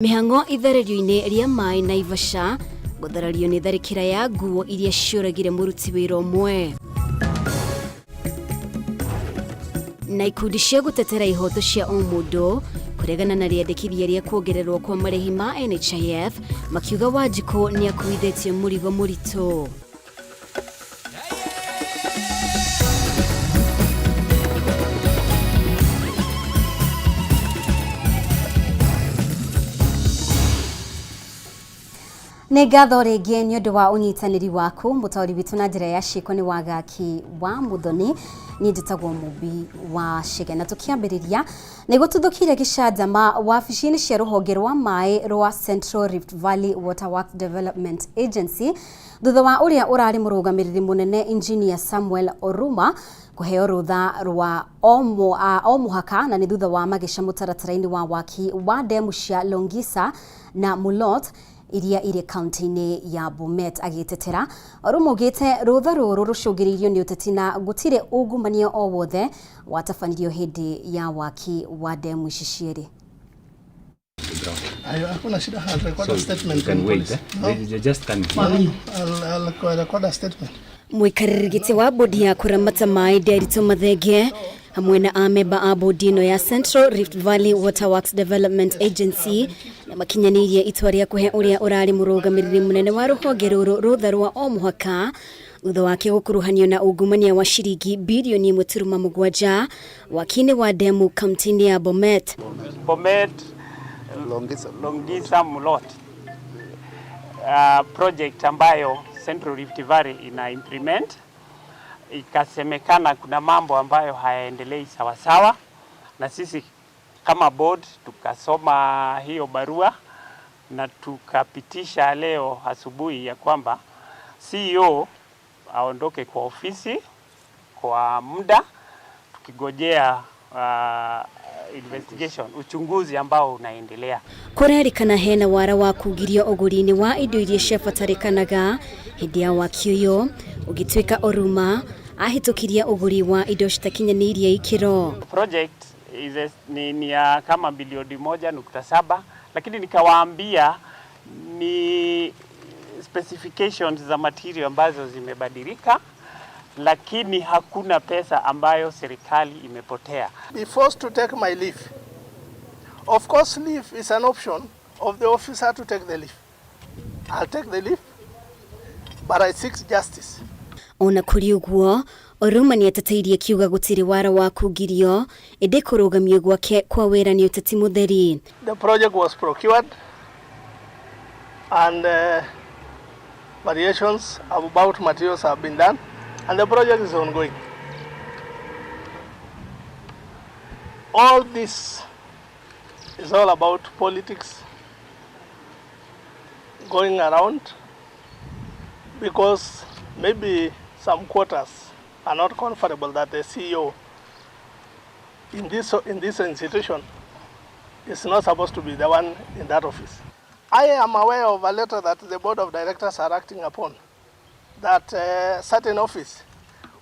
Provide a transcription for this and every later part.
Mĩhang'o ithererio-inĩ rĩa maĩ Naivasha gũtharario nĩ tharĩkĩra ya nguo iria cioragire mũruti wĩra ũmwe. Na ikundi cia gũtetera ihoto cia ũmũndũ kũregana na rĩendekithia rĩa kuongererwo kwa marĩhi ma NHIF makiuga Wanjikũ nĩakuithĩtie mũrigo mũritũ. Nĩ ngatho rĩngĩ nĩ ũndũ wa ũnyitanĩri waku. Mũtaũri witũ na njĩra ya ciĩko nĩ Wagaki wa Mũthoni, niĩ njĩtagwo Mũmbi wa Chege. Na tũkĩambĩrĩria nĩ gũtuthũkire gĩcanjama wabici-inĩ cia rũhonge rwa maĩ rwa Central Rift Valley Water Works Development Agency thutha wa ũrĩa ũrarĩ mũrũgamĩrĩri mũnene Engineer Samuel Oruma kũheo rũtha rwa o mũhaka na nĩ thutha wa magĩca mũtaratara-inĩ wa waki wa ndemu cia Longisa na Mulot iria irĩ kaunti-inĩ ya Bomet. Agĩtetera, Oruma augĩte rũtha rũrũ rũcũngĩrĩirio nĩ ũteti na gũtirĩ ungumania o wothe watabanirio hĩndĩ ya waki wa ndemu ici cierĩ. Hakuna shida, I'll record So a statement. you can from wait. police. Eh? No? They just come No, here. no, I'll record a statement. Mũikarĩri gĩtĩ wa bodi ya kũramata maĩ Nderitu Mathenge hamwe na amemba a bodi ĩno ya Central Rift Valley Waterworks Development Agency na makinyanĩirie itua rĩa kũhe ũrĩa ũrarĩ mũrũgamĩrĩri mũnene wa rũhonge rũrũ rũtha rwa o mũhaka thutha wake gũkuruhanio na ungumania wa ciringi birioni 1.7 waki-inĩ wa ndemu kaunti-inĩ ya Bomet. Bomet Longisa. Longisa Mulot project ambayo Central Rift Valley ina implement, ikasemekana kuna mambo ambayo hayaendelei sawasawa, na sisi kama board tukasoma hiyo barua na tukapitisha leo asubuhi ya kwamba CEO aondoke kwa ofisi kwa muda tukigojea investigation, uchunguzi ambao unaendelea. Kũrerĩkana hena wara wa kugirio ũgũri-inĩ wa indo iria ciabatarĩkanaga hĩndĩ ya waki ũyũ ũgĩtuĩka Oruma ahĩtũkirie ũgũri wa indo citakinyanĩirie ikĩro. Project is a, ni ya kama bilioni 1.7, lakini nikawaambia ni specifications za material ambazo zimebadilika, lakini hakuna pesa ambayo serikali imepotea. Be forced to take my leave. Of course, leave is an option of the officer to take the leave. I'll take the leave, but I seek justice. Ona kũrĩ ũguo, Oruma nĩateteirie kiuga gũtirĩ wara wa kugirio ĩndĩ kũrũgamio gwake kwa wĩra nĩ ũteti mũtheri. The project was procured and variations about materials have been done and the project is ongoing. All this is all about politics going around because maybe some quarters are not comfortable that the CEO in this institution is not supposed to be the one in that office. I am aware of a letter that the board of directors are acting upon, that certain office,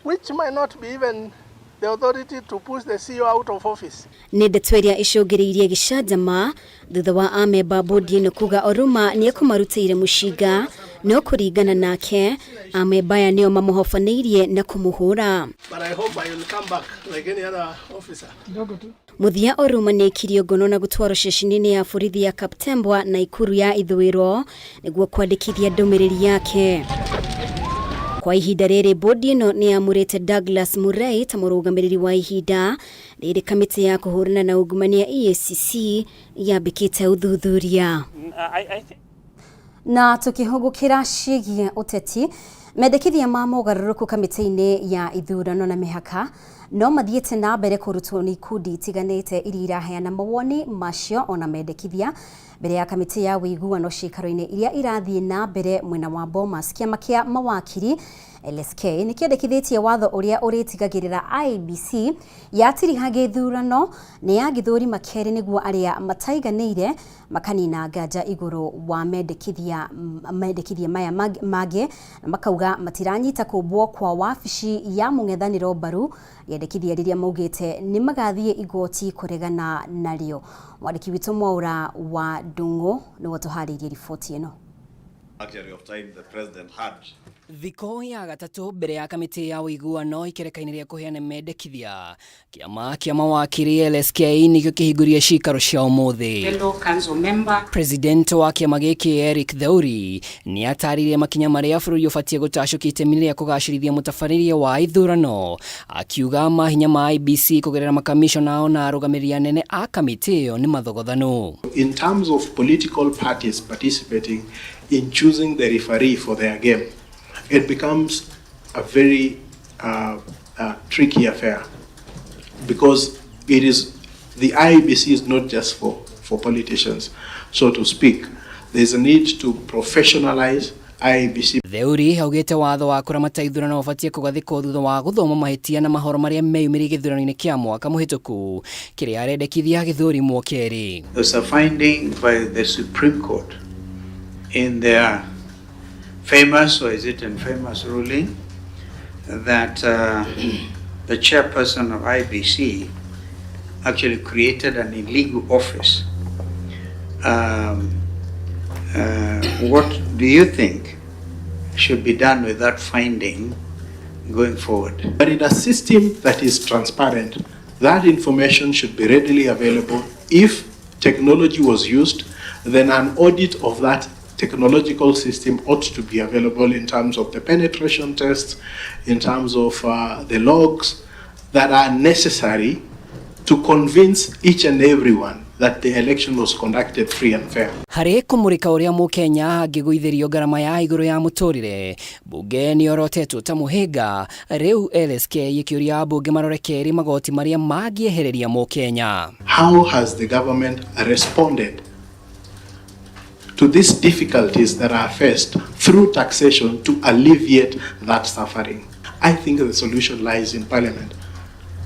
which might not be even the authority to push the CEO out of office. Nĩ ndeto ĩrĩa ĩcũngĩrĩirie gĩcanjama thutha wa amemba bodi ĩno kuga Oruma nĩekũmarutĩire mũcinga, no kũringana nake amemba aya nĩo mamũhobanĩirie na kũmũhũra. But I hope I will come back like any other officer. Mũthia Oruma nĩaikirio ngono na gũtwarwo ceceni-inĩ ya borithi ya Kaptembwa na Ikuru ya ithũĩro nĩguo kwandĩkithia ndũmĩrĩri yake. Kwa ihinda rĩrĩ bodi ĩno nĩyamũrĩte Douglas Murray ta mũrũgamĩrĩri wa ihinda rĩrĩ kamĩtĩ ya kũhũrana na ungumania EACC yambĩkĩte ũthuthuria. I think Na tukihũgũkĩra ciĩgiĩ ũteti, mendekithia ma mogarũrũku kamĩtĩ-inĩ ya ithurano na mĩhaka no mathiĩte na mbere kũrutwo nĩ ikundi itiganĩte iria iraheana mawoni macio ona mendekithia mbere ya kamĩtĩ ya ũiguano ciikaro-inĩ iria irathiĩ na mbere mwena wa Bomas. Kĩama kĩa mawakiri LSK nĩ kĩendekithĩtie watho ũrĩa ũrĩtigagĩrĩra IEBC yatiriha gĩthurano nĩ yagĩthũrima kerĩ nĩguo arĩa mataiganĩire makanina nganja igũrũ wa mendekithia maya mangĩ, na makauga matiranyita kũmbwo kwa wabici ya mũng'ethanĩro mbaru. Irendekithia rĩrĩa maugĩte nĩ magathiĩ igoti kũregana narĩo. Mwandĩki witũ Mwaura wa Ndung'u nĩwe tũharĩirie riboti ĩno. Luxury of time the president had. Thikũ ya gatatũ mbere ya kamĩtĩ ya ũiguano ikereka-inĩ rĩa kũheana mendekithia, kĩama kĩa mawakiri LSK nĩkĩo kĩhingũrire cikaro cia ũmũthĩ. Fellow council member. President wa kĩama gĩkĩ Eric Theuri nĩ atarĩirie makinya marĩa bũrũri ũbatiĩ gũtacũkia itemi rĩa kũgacĩrithia mũtabarĩre wa ithurano, akiuga mahinya ma IEBC kũgerera makamishona ona arũgamĩrĩri anene a kamĩtĩ ĩyo nĩ mathogothanu. In terms of political parties participating in choosing the referee for their game, it becomes a very tricky affair, because it is the IEBC is not just for politicians, so to speak. There's a need to professionalize IEBC. Theuri augĩte watho wa kũramata ithurano ũbatiĩ kũgathĩkwo thutha wa gũthoma mahĩtia na mahoro marĩa meyumĩrie gĩthurano-inĩ kĩa mwaka mũhĩtũku kĩrĩa arendekithia gĩthũrimwo kerĩ. There's a finding by the Supreme Court in their famous, or is it infamous, ruling that the chairperson of IEBC actually created an illegal office. What do you think should be done with that finding going forward? But in a system that is transparent, that information should be readily available. If technology was used, then an audit of that technological system ought to be available in terms of the penetration tests, in terms of the logs that are necessary to convince each and everyone that the election was conducted free and fair. Harĩ kũmũrĩka ũrĩa mũkenya angĩgũithĩrio ngarama ya igũrũ ya mũtũrĩre, mbunge nĩyorotetwo ta mũhĩnga. Rĩu LSK ĩkĩũria ambunge marore kerĩ magoti marĩa mangĩehereria mũkenya. How has the government responded to these difficulties that are faced through taxation to alleviate that suffering? I think the solution lies in Parliament,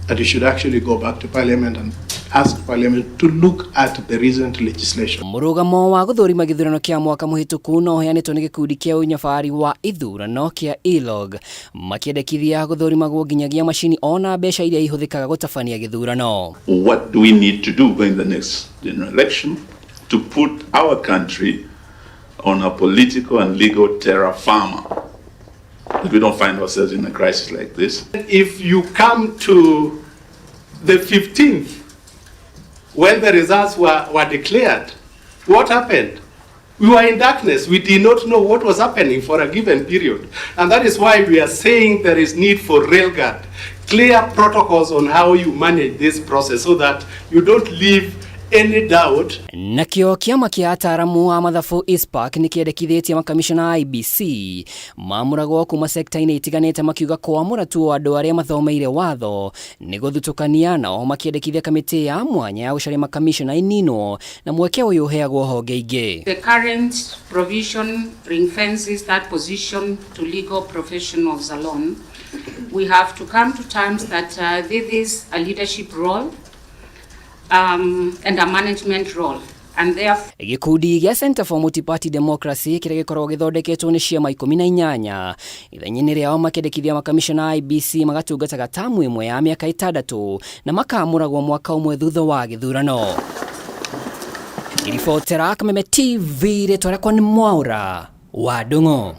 that you should actually go back to Parliament and ask Parliament to look at the recent legislation. Mũrũgamo wa gũthũrima gĩthurano kĩa mwaka mũhĩtũku no ũheanĩtwo nĩ gĩkundi kĩa ũnyabari wa ithurano kĩa ILOG, makĩendekithia gũthũrimagwo nginyagia macini ona mbeca iria ihũthĩkaga gũtabania gĩthurano. What do we need to do going the next general election to put our country on a political and legal terra firma, that we don't find ourselves in a crisis like this? If you come to the 15th, when the results were declared, what happened? We were in darkness. We did not know what was happening for a given period. And that is why we are saying there is need for railguard, clear protocols on how you manage this process so that you don't leave any doubt. Nakĩo kĩama kĩa ataramu a mathabu ICPAK nĩkĩendekithĩtie makamishona a IEBC mamũragwo kuma sekta-inĩ itiganĩte, makiuga kwamũra tu andũ arĩa mathomeire watho nĩ gũthutũkania, nao makĩendekithia kamĩtĩ ya mwanya ya gũcaria makamishona ĩninwo na mweke ũyũ ũheagwo honge ingĩ. The current provision ring fences that position to legal professionals alone. We have to come to terms that this is a leadership role and a management role. And therefore, Gĩkundi gĩa Center for Multi-Party Democracy kĩrĩa gĩkoragwo gĩthondeketwo nĩ ciama 18 ithenya-inĩ rĩao makĩendekithia makamishona a IEBC magatungataga tamu ĩmwe ya mĩaka 6 na makamũragwo mwaka ũmwe thutha wa gĩthurano. Ngĩribotera Kameme TV, rĩtwa rĩakwa nĩ Mwaura wa Ndung'u.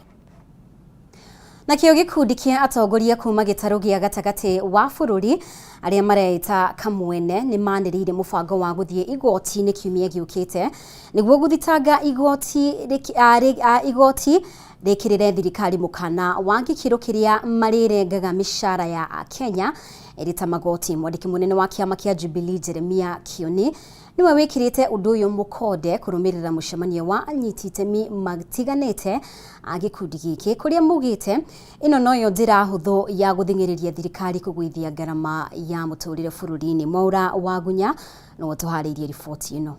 Nakĩo gĩkundi kĩa atongoria kuma gĩtarũ gĩa gatagatĩ wa bũrũri arĩa mareita Kamwene nĩ manĩrĩire mũbango wa gũthiĩ igoti-inĩ kiumia gĩũkĩte nĩguo gũthitanga igoti rĩkĩrĩre thirikari mũkana wa gĩkĩro kĩrĩa marĩrengaga mĩcara ya Akenya ĩrĩ ta magoti. Mwandĩki mũnene wa kĩama kĩa Jubilee Jeremiah Kioni nĩwe wĩkĩrĩte ũndũ ũyũ mũkonde kũrũmĩrĩra mũcemanio wa anyiti itemi matiganĩte a gĩkundi gĩkĩ, kũrĩa maugĩte ĩno noyo njĩra hũthũ ya gũthing'ĩrĩria thirikari kũgũithia ngarama ya mũtũrĩre bũrũri-inĩ. Mwaura Wagunya nĩwe ũtũharĩirie riboti ĩno.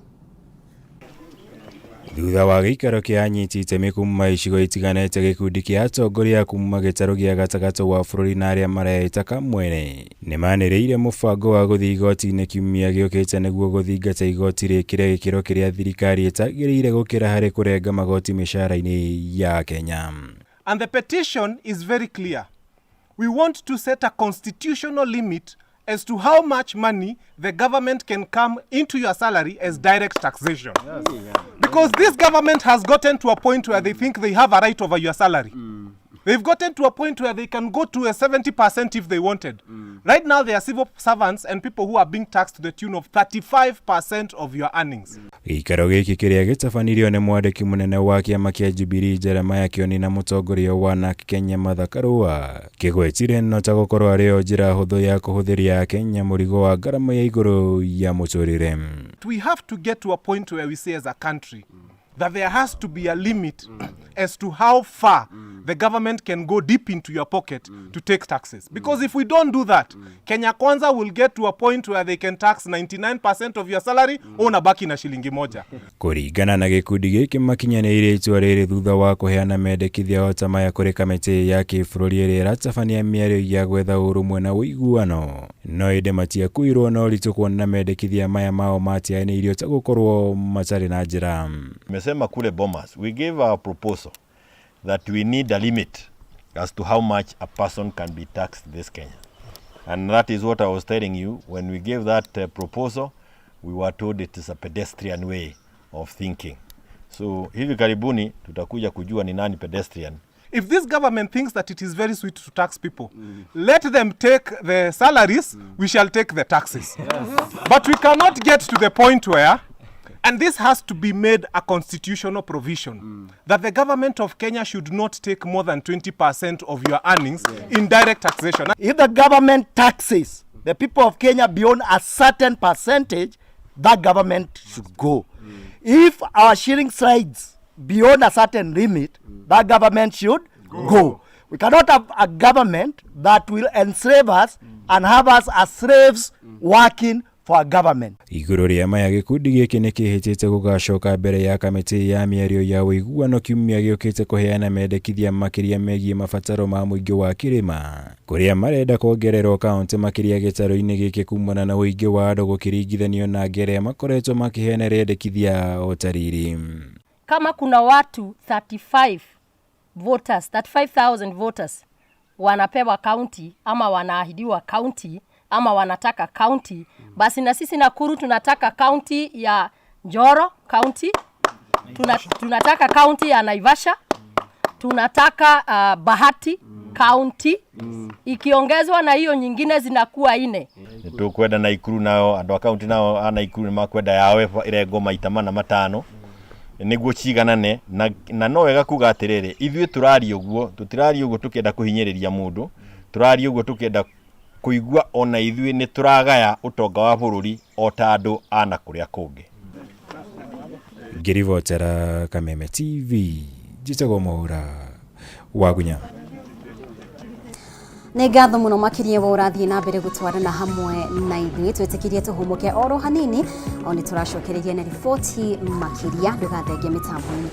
Thutha wa gĩikaro kĩa anyiti itemi kuma icigo itiganĩte, gĩkundi kĩa atongoria kuma gĩtarũ gĩa gatagatĩ wa bũrũri na arĩa mareita Kamwene nĩmanĩrĩire mũbango wa gũthiĩ igoti-inĩ kiumia gĩũkĩte nĩguo gũthingata igoti rĩkĩre gĩkĩro kĩrĩa thirikari ĩtagĩrĩire gũkĩra harĩ kũrenga magoti mĩcara-inĩ ya Kenya. And the petition is very clear. We want to set a constitutional limit as to how much money the government can come into your salary as direct taxation. Because this government has gotten to a point where they think they have a right over your salary. They've gotten to a point where they can go to a 70% if they wanted. Right now, there are civil servants and people who are being taxed to the tune of 35% of your earnings. Gĩikaro gĩkĩ kĩrĩa gĩtabanirio nĩ mwandĩki mũnene wa kĩama kĩa Jubilee Jeremiah Kioni na mũtongoria wa NARC Kenya Martha Karua kĩgwetire no ta gũkorwo arĩ o njĩra hũthũ ya kũhũthĩria Akenya mũrigo wa ngarama ya igũrũ ya mũtũrĩre. We have to get to a point where we say as a country that there has to be a limit as to how far the government can go deep into your pocket to take taxes. Because if we don't do that, Kenya Kwanza will get to a point where they can tax 99% of your salary, unabaki na shilingi moja. Kũringana na gĩkundi gĩkĩ makinyanĩirie itua rĩrĩ thutha wa kũheana mendekithia o ta maya kũrĩ kamĩtĩ ya kĩbũrũri ĩrĩa ĩratabania mĩario ya gwetha ũrũmwe na ũiguano, no ĩndĩ matiakuirwo na ũritũ kuona mendekithia maya mao matianĩirio ta gũkorwo matarĩ na njĩra. Tumesema kule Bomas, we gave our proposal that we need a limit as to how much a person can be taxed this Kenya. And that is what I was telling you. When we gave that proposal, we were told it is a pedestrian way of thinking. So hivi karibuni tutakuja kujua ni nani pedestrian. If this government thinks that it is very sweet to tax people, let them take the salaries, we shall take the taxes. But we cannot get to the point where, and this has to be made a constitutional provision, that the government of Kenya should not take more than 20% of your earnings in direct taxation. If the government taxes the people of Kenya beyond a certain percentage, that government should go. If our shilling slides beyond a certain limit, that government should go. We cannot have a government that will enslave us and have us as slaves working for a government. Igũrũ rĩa maya gĩkundi gĩkĩ nĩ kĩhĩtĩte gũgacoka mbere ya kamĩtĩ ya mĩario ya ũiguano kiumia gĩũkĩte kũheana mendekithia makĩria megiĩ mabataro ma mũingĩ wa kĩrĩma kũrĩa marenda kuongererwo kaũntĩ makĩria gĩtarũ-inĩ gĩkĩ kumana na ũingĩ wa andũ gũkĩringithanio na angĩ arĩa makoretwo makĩheana rĩendekithia o ta rĩrĩ. Kama kuna watu 35 voters, 35,000 voters wanapewa county ama wanaahidiwa county ama wanataka county, basi na sisi Nakuru tunataka county ya Njoro county, tunataka county ya Naivasha, tunataka Bahati county, ikiongezwa na hiyo nyingine zinakuwa 4. Nitukwenda Nakuru nao andu a county nao a Nakuru nimakwenda yawe irengo maita mana matano niguo ciganane na no wega kuga atiriri ithuĩ tũraria ũguo tũtiraria ũguo tũkĩenda kũhinyĩrĩria mũndũ, tũraria ũguo tũkĩenda kũigua ona ithuĩ nĩ tũragaya ũtonga wa bũrũri o ta andũ a na kũrĩa kũngĩ. Ngĩribotera Kameme TV njĩtagwo Mwaura Wagunya. Nĩ ngatho mũno makĩria wa ũrathiĩ na mbere gũtwarana hamwe na ithuĩ twĩtĩkĩrie tũhũmũke oro hanini o nĩ tũracokereria na riboti makĩria ndũgathenge mĩtambo-inĩ.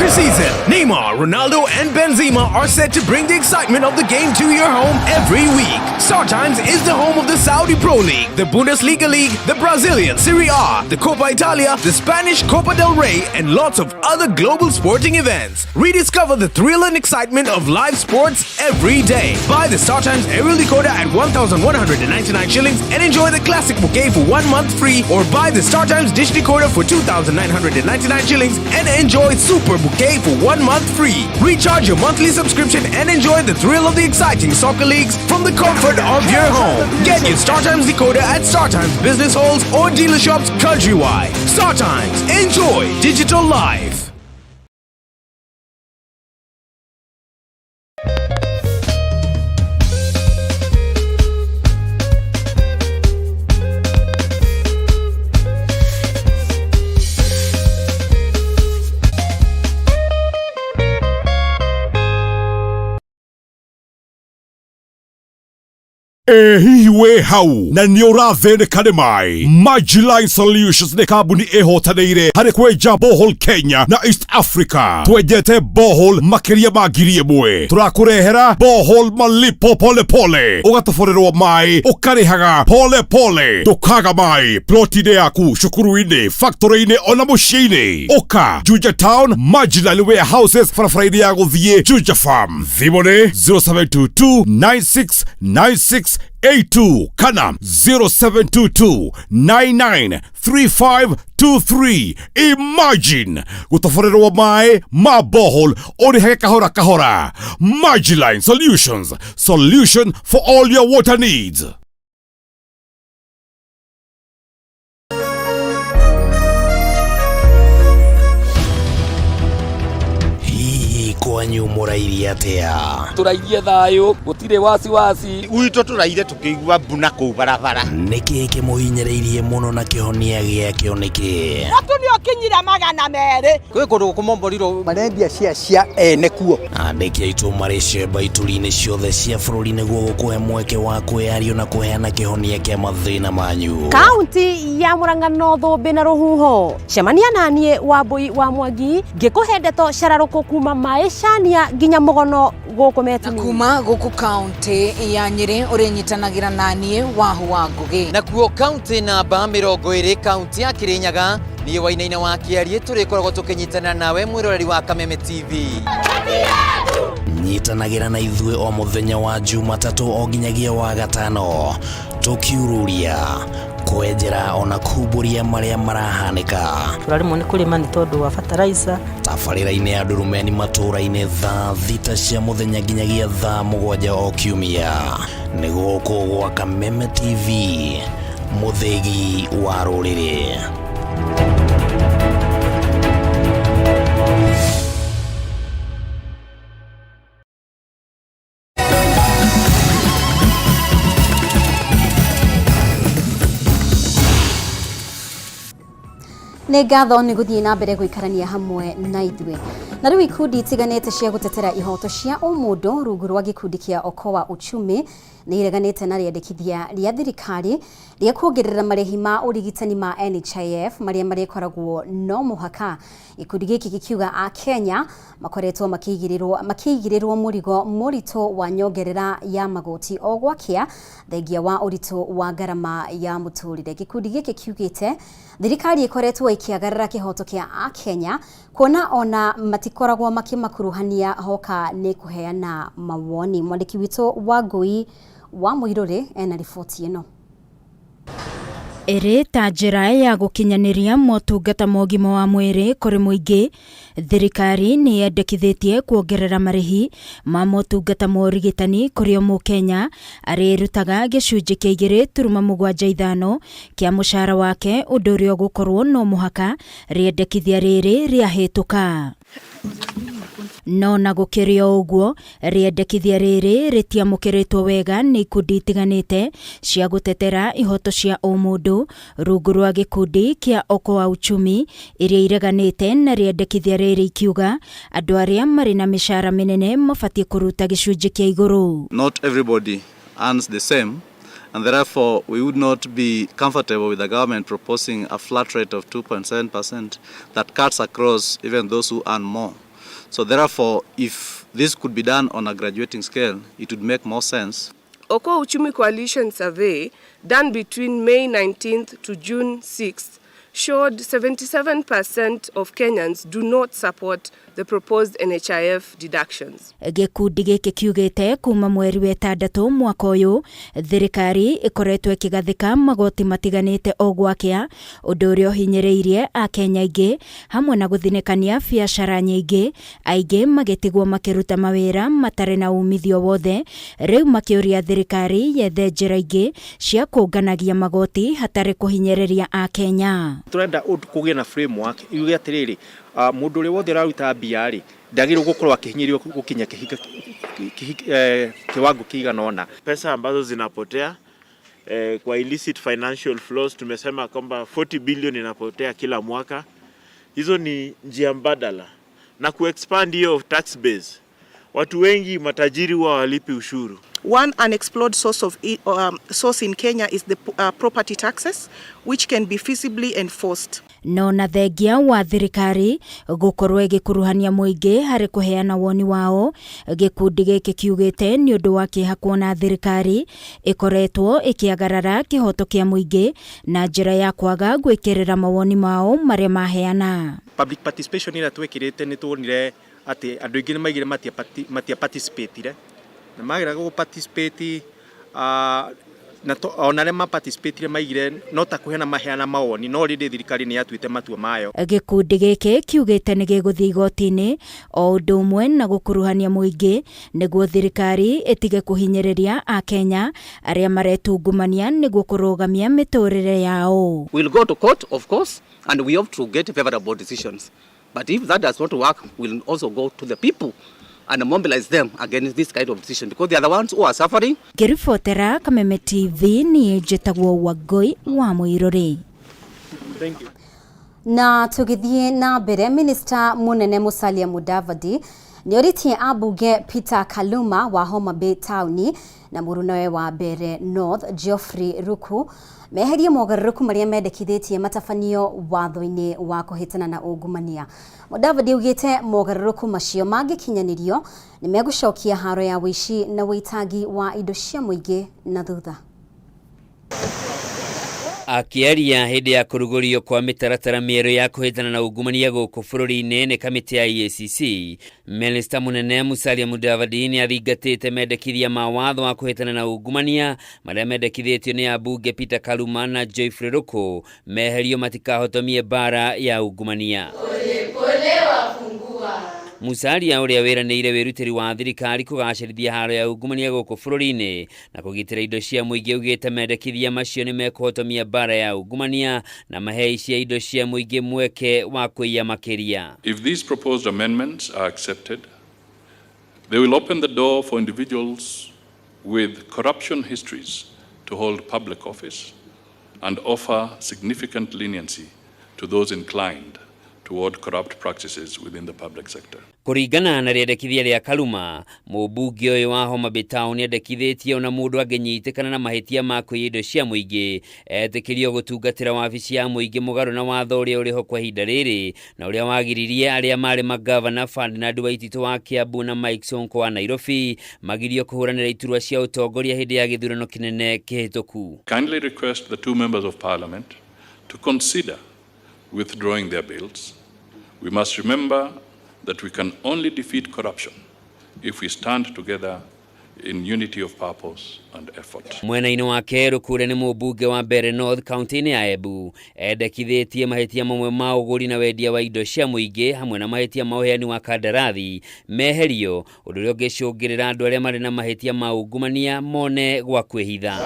Season, Neymar, Ronaldo, and Benzema are set to bring the excitement of the game to your home every week. StarTimes is the home of the Saudi Pro League, the Bundesliga League, the Brazilian Serie A, the Coppa Italia, the Spanish Copa del Rey, and lots of other global sporting events. Rediscover the thrill and excitement of live sports every day. Buy the StarTimes aerial decoder at 1,199 shillings and enjoy the classic bouquet for 1 month free, or buy the StarTimes dish decoder for 2,999 shillings and enjoy Super Bouquet for 1 month free. Recharge your monthly subscription and enjoy the thrill of the exciting soccer leagues from the comfort of your home. Get your StarTimes decoder at StarTimes business halls or dealer shops countrywide. StarTimes, enjoy digital life. Ĩ hihi wĩ hau na nĩ ũrathĩnĩka nĩ maĩ? Majiline Solutions nĩ kambuni ĩhotanĩire harĩ kwenja borehole Kenya na East Africa. Twenjete borehole makĩria ma 1000. Tũrakũrehera borehole malipo pole pole, ũgatoborerwo maĩ ũkarĩhaga pole pole, ndũkaga maĩ ploti-inĩ yaku, cukuru-inĩ, factory-inĩ ona mũciĩ-inĩ. Ũka Juja Town, Majiline Warehouses, barabara-inĩ ya gũthiĩ Juja Farm. Thimũ nĩ 0722 9696 82 kana 0722 993523. Imagine gũtoborerwo maĩ ma borehole ũrĩhage kahora kahora. Majiline Solutions, solution for all your water needs. Hihi kwanyu mũrairie atĩa? Tũrairie thayũ, gũtirĩ wasiwasi. Gwitũ tũraire tũkĩigua mbuna kũu barabara. Nĩkĩ kĩmũhinyĩrĩirie mũno na kĩhonia gĩakĩo nĩkĩ? Mũtu nĩ ũkinyire 200. Kwĩ kũndũ gũkũmomborirwo marendia cia cia ene kuo. Andĩki aitũ marĩ cemba ituri-inĩ ciothe cia bũrũri nĩguo gũkũhe mweke wa kwĩyario na kũheana kĩhonia kĩa mathĩna manyu. Kaunti ya Murang'a no thũmbĩ na rũhuho. Cemania naniĩ Wambui wa Mwangi ngĩkũhe ndeto cararũkũ kuma maĩcania nginya mũgono gũkũ Metini. Kuma gũkũ kaunti ya Nyĩrĩ ũrĩnyitanagĩra naniĩ Wahu wa Ngũgĩ. Nakuo kaunti namba 20 kaunti ya Kirinyaga niĩ Wainaina wa Kĩariĩ tũrĩkoragwo tũkĩnyitana nawe mwĩroreri wa Kameme TV. Nyitanagĩra na ithuĩ o mũthenya wa Jumatatũ o nginyagia wa gatano tũkiururia kwenjera ona kumbũria marĩa marahanĩka. Tũraremwo nĩ kũrĩma nĩ tondũ wa fertilizer. Tabarĩra-inĩ ya Ndurumeni matũũra-inĩ thaa 6 cia mũthenya nginyagia thaa 7 o kiumia. Nĩ gũkũ gwa Kameme TV, mũthĩgi wa rũrĩrĩ. Nĩ ngatho nĩ gũthiĩ na mbere gũikarania hamwe na ithuĩ. Na rĩu ikundi itiganĩte cia gũtetera ihoto cia ũmũndũ rungu rwa gĩkundi kĩa Okoa Uchumi nĩ ireganĩte na rĩendekithia rĩa thirikari rĩa kuongerera marĩhi ma ũrigitani ma NHIF marĩa marĩkoragwo no mũhaka. Gĩkundi gĩkĩ gĩkiuga a Kenya makoretwo makĩigĩrĩrwo mũrigo mũritũ wa nyongerera ya magoti o gwakĩa thengia wa ũritũ wa ngarama ya mũtũrĩre. Gĩkundi gĩkĩ kiugĩte thirikari ĩkoretwo ĩkĩagarara kĩhoto kĩa akenya kuona ona matikoragwo makĩmakuruhania hoka nĩ kũheana mawoni. Mwandĩki witũ wa Ngũi wa Mũirũrĩ ena riboti ĩno. Ĩrĩ ta njĩra ya gũkinyanĩria motungata ma ũgima wa mwĩrĩ kũrĩ mũingĩ, thirikari nĩ yendekithĩtie kuongerera marĩhi ma motungata ma ũrigitani kũrĩ o mũkenya arĩrutaga gĩcunjĩ kĩa 2.75 kĩa mũcara wake, ũndũ ũrĩa ũgũkorwo no mũhaka rĩendekithia rĩrĩ rĩahĩtũka. No na gũkĩrĩ o ũguo, rĩendekithia rĩrĩ rĩtiamũkĩrĩtwo wega nĩ ikundi itiganĩte cia gũtetera ihoto cia ũmũndũ rungu rwa gĩkundi kĩa Okoa Uchumi iria ireganĩte na rĩendekithia rĩrĩ ikiuga andũ arĩa marĩ na mĩcara mĩnene mabatiĩ kũruta gĩcunjĩ kĩa igũrũ. Not everybody earns the same, and therefore we would not be comfortable with the government proposing a flat rate of 2.7% that cuts across even those who earn more. So therefore, if this could be done on a graduating scale, it would make more sense. Okoa Uchumi Coalition survey done between May 19th to June 6th showed 77% of Kenyans do not support the proposed NHIF deductions. Gĩkundi gĩkĩ kiugĩte kuma mweri wa 6 mwaka ũyũ thirikari ĩkoretwo ĩkĩgathĩka magoti matiganĩte o gwakĩa, ũndũ ũrĩa ũhinyĩrĩirie akenya aingĩ hamwe na gũthinĩkania biacara nyingĩ, aingĩ magĩtigwo makĩruta mawĩra matarĩ na umithio wothe, rĩu makĩũria thirikari yethe njĩra ingĩ cia kũnganagia magoti hatarĩ kũhinyĩrĩria akenya. Turenda kũgĩe na framework yuge atĩrĩrĩ, mũndũ ũrĩa wothe ũraruta mbia rĩ ndagĩrĩirwo gũkorwo akĩhinyĩrĩrio gũkinya kiwango kĩigana ũna. Pesa ambazo zinapotea kwa illicit financial flows, tumesema kwamba 40 billion inapotea kila mwaka. Hizo ni njia mbadala na kuexpand hiyo tax base. Watu wengi matajiri huwa hawalipi ushuru. One unexplored source in Kenya is the property taxes, which can be feasibly enforced. No na thengia wa thirikari gũkorwo ĩgĩkuruhania mũingĩ harĩ kũheana woni wao, gĩkundi gĩkĩ kiugĩte nĩ ũndũ wa kĩeha kuona thirikari ĩkoretwo ĩkĩagarara kĩhoto kĩa mũingĩ na njĩra ya kwaga gwĩkĩrĩra mawoni mao marĩa maheana. Public participation ĩrĩa twekĩrĩte nĩ tuonire atĩ andũ aingĩ nĩ maigire matia participatire na magĩra gũ participate na ona arĩa ma participatire maigire no ta kũheana maheana mawoni, no rĩndĩ thirikari nĩ yatuĩte matua mayo. Gĩkundi gĩkĩ kiugĩte nĩ gĩgũthiĩ igoti-inĩ o ũndũ ũmwe na gũkuruhania mũingĩ nĩguo thirikari ĩtige kũhinyĩrĩria Akenya arĩa maretungumania nĩguo kũrũgamia mĩtũrĩre yao. We'll go to court, of course, and we hope to get favorable decisions. But if that does not work, we'll also go to the people and mobilize them against this kind of decision, because they are the ones who are suffering. Ngĩribotera Kameme TV, niĩ njĩtagwo Wangũi wa Mũirũrĩ. Thank you. Na tũgĩthiĩ na mbere, Minister mũnene Musalia Mudavadi nĩorĩtie ambunge Peter Kaluma wa Homa Bay Town na mũrunawe wa Mbeere North Geoffrey Ruku meherie mogarũrũku marĩa mendekithĩtie matabanio watho-inĩ wa kũhĩtana na ungumania. Mudavadi augĩte mogarũrũku macio mangĩkinyanĩrio nĩ megũcokia haro ya ũici na ũitangi wa indo cia mũingĩ na thutha. Akĩaria hĩndĩ ya kũrugũrio kwa mĩtaratara mĩerũ ya kũhĩtana na ungumania gũkũ bũrũri-inĩ nĩ kamĩtĩ ya EACC, Minista mũnene Musalia Mudavadi nĩ athingatĩte mendekithia ma watho wa kũhĩtana na ungumania marĩa mendekithĩtio nĩ ambunge Peter Kaluma na Geoffrey Ruku meherio matikahotomie mbara ya ungumania. Musalia ũrĩa wĩranĩire wĩrutĩri wa thirikari kũgacĩrithia haro ya ungumania gũkũ bũrũri-inĩ na kũgitĩra indo cia mũingĩ augĩte mendekithia macio nĩ mekũhotomia mbara ya ungumania na mahei cia indo cia mũingĩ mweke wa kũiya makĩria. If these proposed amendments are accepted, they will open the door for individuals with corruption histories to hold public office and offer significant leniency to those inclined toward corrupt practices within the public sector. Kũringana na rĩendekithia rĩa Kaluma, mũmbunge ũyũ wa Homa Bay Town nĩendekithĩtie ona mũndũ angĩnyitĩkana na mahĩtia ma kũiya indo cia mũingĩ etĩkĩrio gũtungatĩra wabici ya mũingĩ mũgarũ na watho ũrĩa ũrĩho kwa ihinda rĩrĩ na ũrĩa wagiririe arĩa marĩ magavana Ferdinand Waititu wa Kiambu na Mike Sonko wa Nairobi magirio kũhũranĩra iturwa cia ũtongoria hĩndĩ ya gĩthurano kĩnene kĩhĩtũku. Kindly request the two members of parliament to consider withdrawing their bills. We must remember that we can only defeat corruption if we stand together in unity of purpose and effort. Mwena-inĩ wake Ruku ũrĩa nĩ mũmbunge wa Mbeere North kaunti-inĩ ya Embu endekithĩtie mahĩtia mamwe ma ũgũri na wendia wa indo cia mũingĩ hamwe na mahĩtia ma ũheani wa kandarathi meherio, ũndũ ũrĩa ũngĩcũngĩrĩra andũ arĩa marĩ na mahĩtia ma ungumania mone gwa kwĩhitha.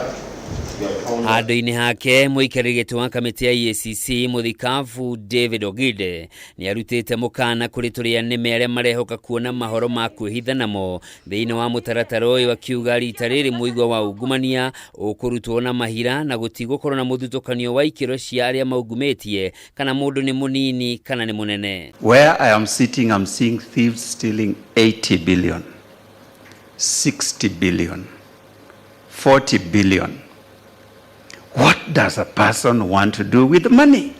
Handũ-inĩ hake mũikarĩri gĩtĩ wa kamĩtĩ ya EACC mũthikabu David Ogide nĩ arutĩte mũkana kũrĩ tũrĩa nĩme arĩa marehoka kuona mahoro ma kwĩhitha namo thĩinĩ wa mũtaratara ũyũ, akiuga rita rĩrĩ mũigua wa ungumania ũkũrutwo na mahira na gũtigũkorwo na mũthutũkanio wa ikĩro cia arĩa maungumĩtie kana mũndũ nĩ mũnini kana nĩ mũnene. Where I am sitting, I'm seeing thieves stealing 80 billion, 60 billion, 40 billion. What does a person want to do with money?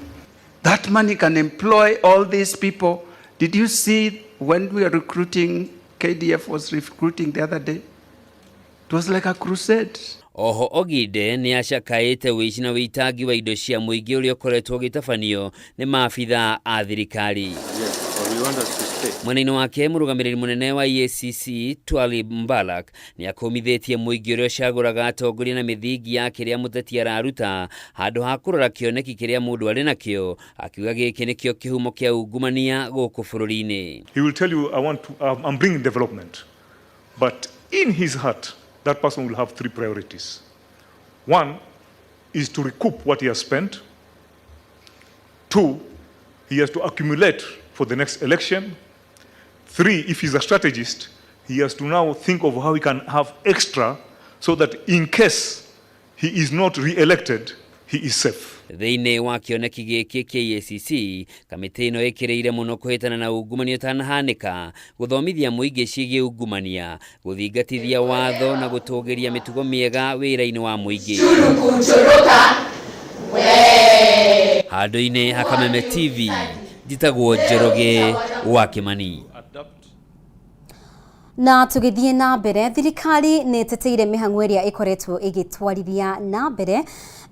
That money can employ all these people. Did you see when we are recruiting, KDF was recruiting the other day? It was like a crusade. Oho Ogide nĩ acakaĩte ũici na ũitangi wa indo cia mũingĩ ũrĩa ũkoretwo ũgĩtabanio nĩ maabithaa a thirikari. Mwena-inĩ wake mũrũgamĩrĩri mũnene wa EACC Twalib Mbalak nĩ akũmithĩtie mũingĩ ũrĩa ũcagũraga atongoria na mĩthingi ya kĩrĩa mũteti araruta handũ ha kũrora kĩoneki kĩrĩa mũndũ arĩ nakĩo, akiuga gĩkĩ nĩkĩo kĩhumo kĩa ungumania gũkũ bũrũri-inĩ. He will tell you, I'm bringing development. But in his heart, that person will have three priorities. One is to recoup what he has spent. Two, he has to accumulate for the next election. Three, if he's a strategist, he has to now think of how he can have extra so that in case he is not re-elected, he is safe. Thĩinĩ wa kĩoneki gĩkĩ kĩa EACC, kamĩtĩ ĩno ĩkĩrĩire mũno kũhĩtana na ungumania ũtanahanĩka, gũthomithia mũingĩ ciĩgiĩ ungumania, gũthingatithia watho na gũtũgĩria mĩtugo mĩega wĩra-inĩ wa mũingĩ. Handũ-inĩ ha Kameme TV, njĩtagwo Njoroge wa Kĩmani. Na tũgĩthiĩ na mbere, thirikari nĩ ĩteteire mĩhang'o ĩrĩa ĩkoretwo ĩgĩtwarithia na mbere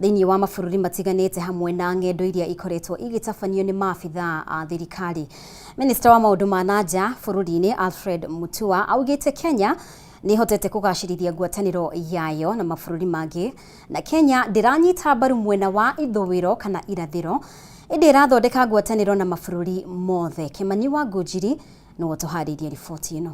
thĩinĩ wa mabũrũri matiganĩte hamwe na ng'endo iria ikoretwo igĩtabanio nĩ maabithaa a thirikari. Minista wa maũndũ ma na nja bũrũri-inĩ Alfred Mutua augĩte Kenya nĩ ĩhotete kũgacĩrithia ngwatanĩro yayo na mabũrũri mangĩ na Kenya ndĩranyita mbaru mwena wa ithũĩro kana irathĩro ĩndĩ ĩrathondeka ngwatanĩro na mabũrũri mothe. Kĩmani wa Ngũnjiri nĩwe ũtũharĩirie riboti ĩno.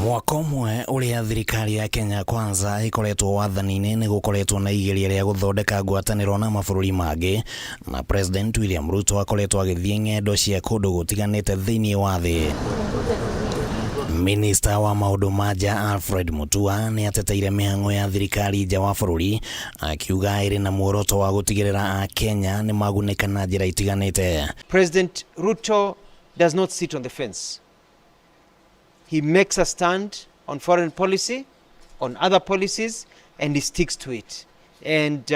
Mwaka ũmwe ũrĩa thirikari ya Kenya Kwanza ĩkoretwo wathani-inĩ nĩ gũkoretwo na igeria rĩa gũthondeka ngwatanĩro na mabũrũri mangĩ na President William Ruto akoretwo agĩthiĩ ng'endo cia kũndũ gũtiganĩte thĩinĩ wa thĩ. Minista wa maũndũ ma nja Alfred Mutua nĩ ateteire mĩhang'o ya thirikari nja wa bũrũri akiuga ĩrĩ na muoroto wa gũtigĩrĩra Akenya nĩ magunĩka na njĩra itiganĩte. President Ruto does not sit on the fence. He makes a stand on foreign policy, on other policies, and he sticks to it. And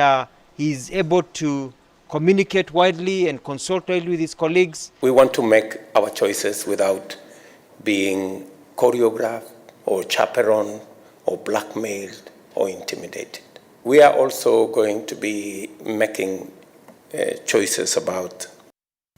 he's able to communicate widely and consult widely with his colleagues. We want to make our choices without being choreographed or chaperoned or blackmailed or intimidated. We are also going to be making choices about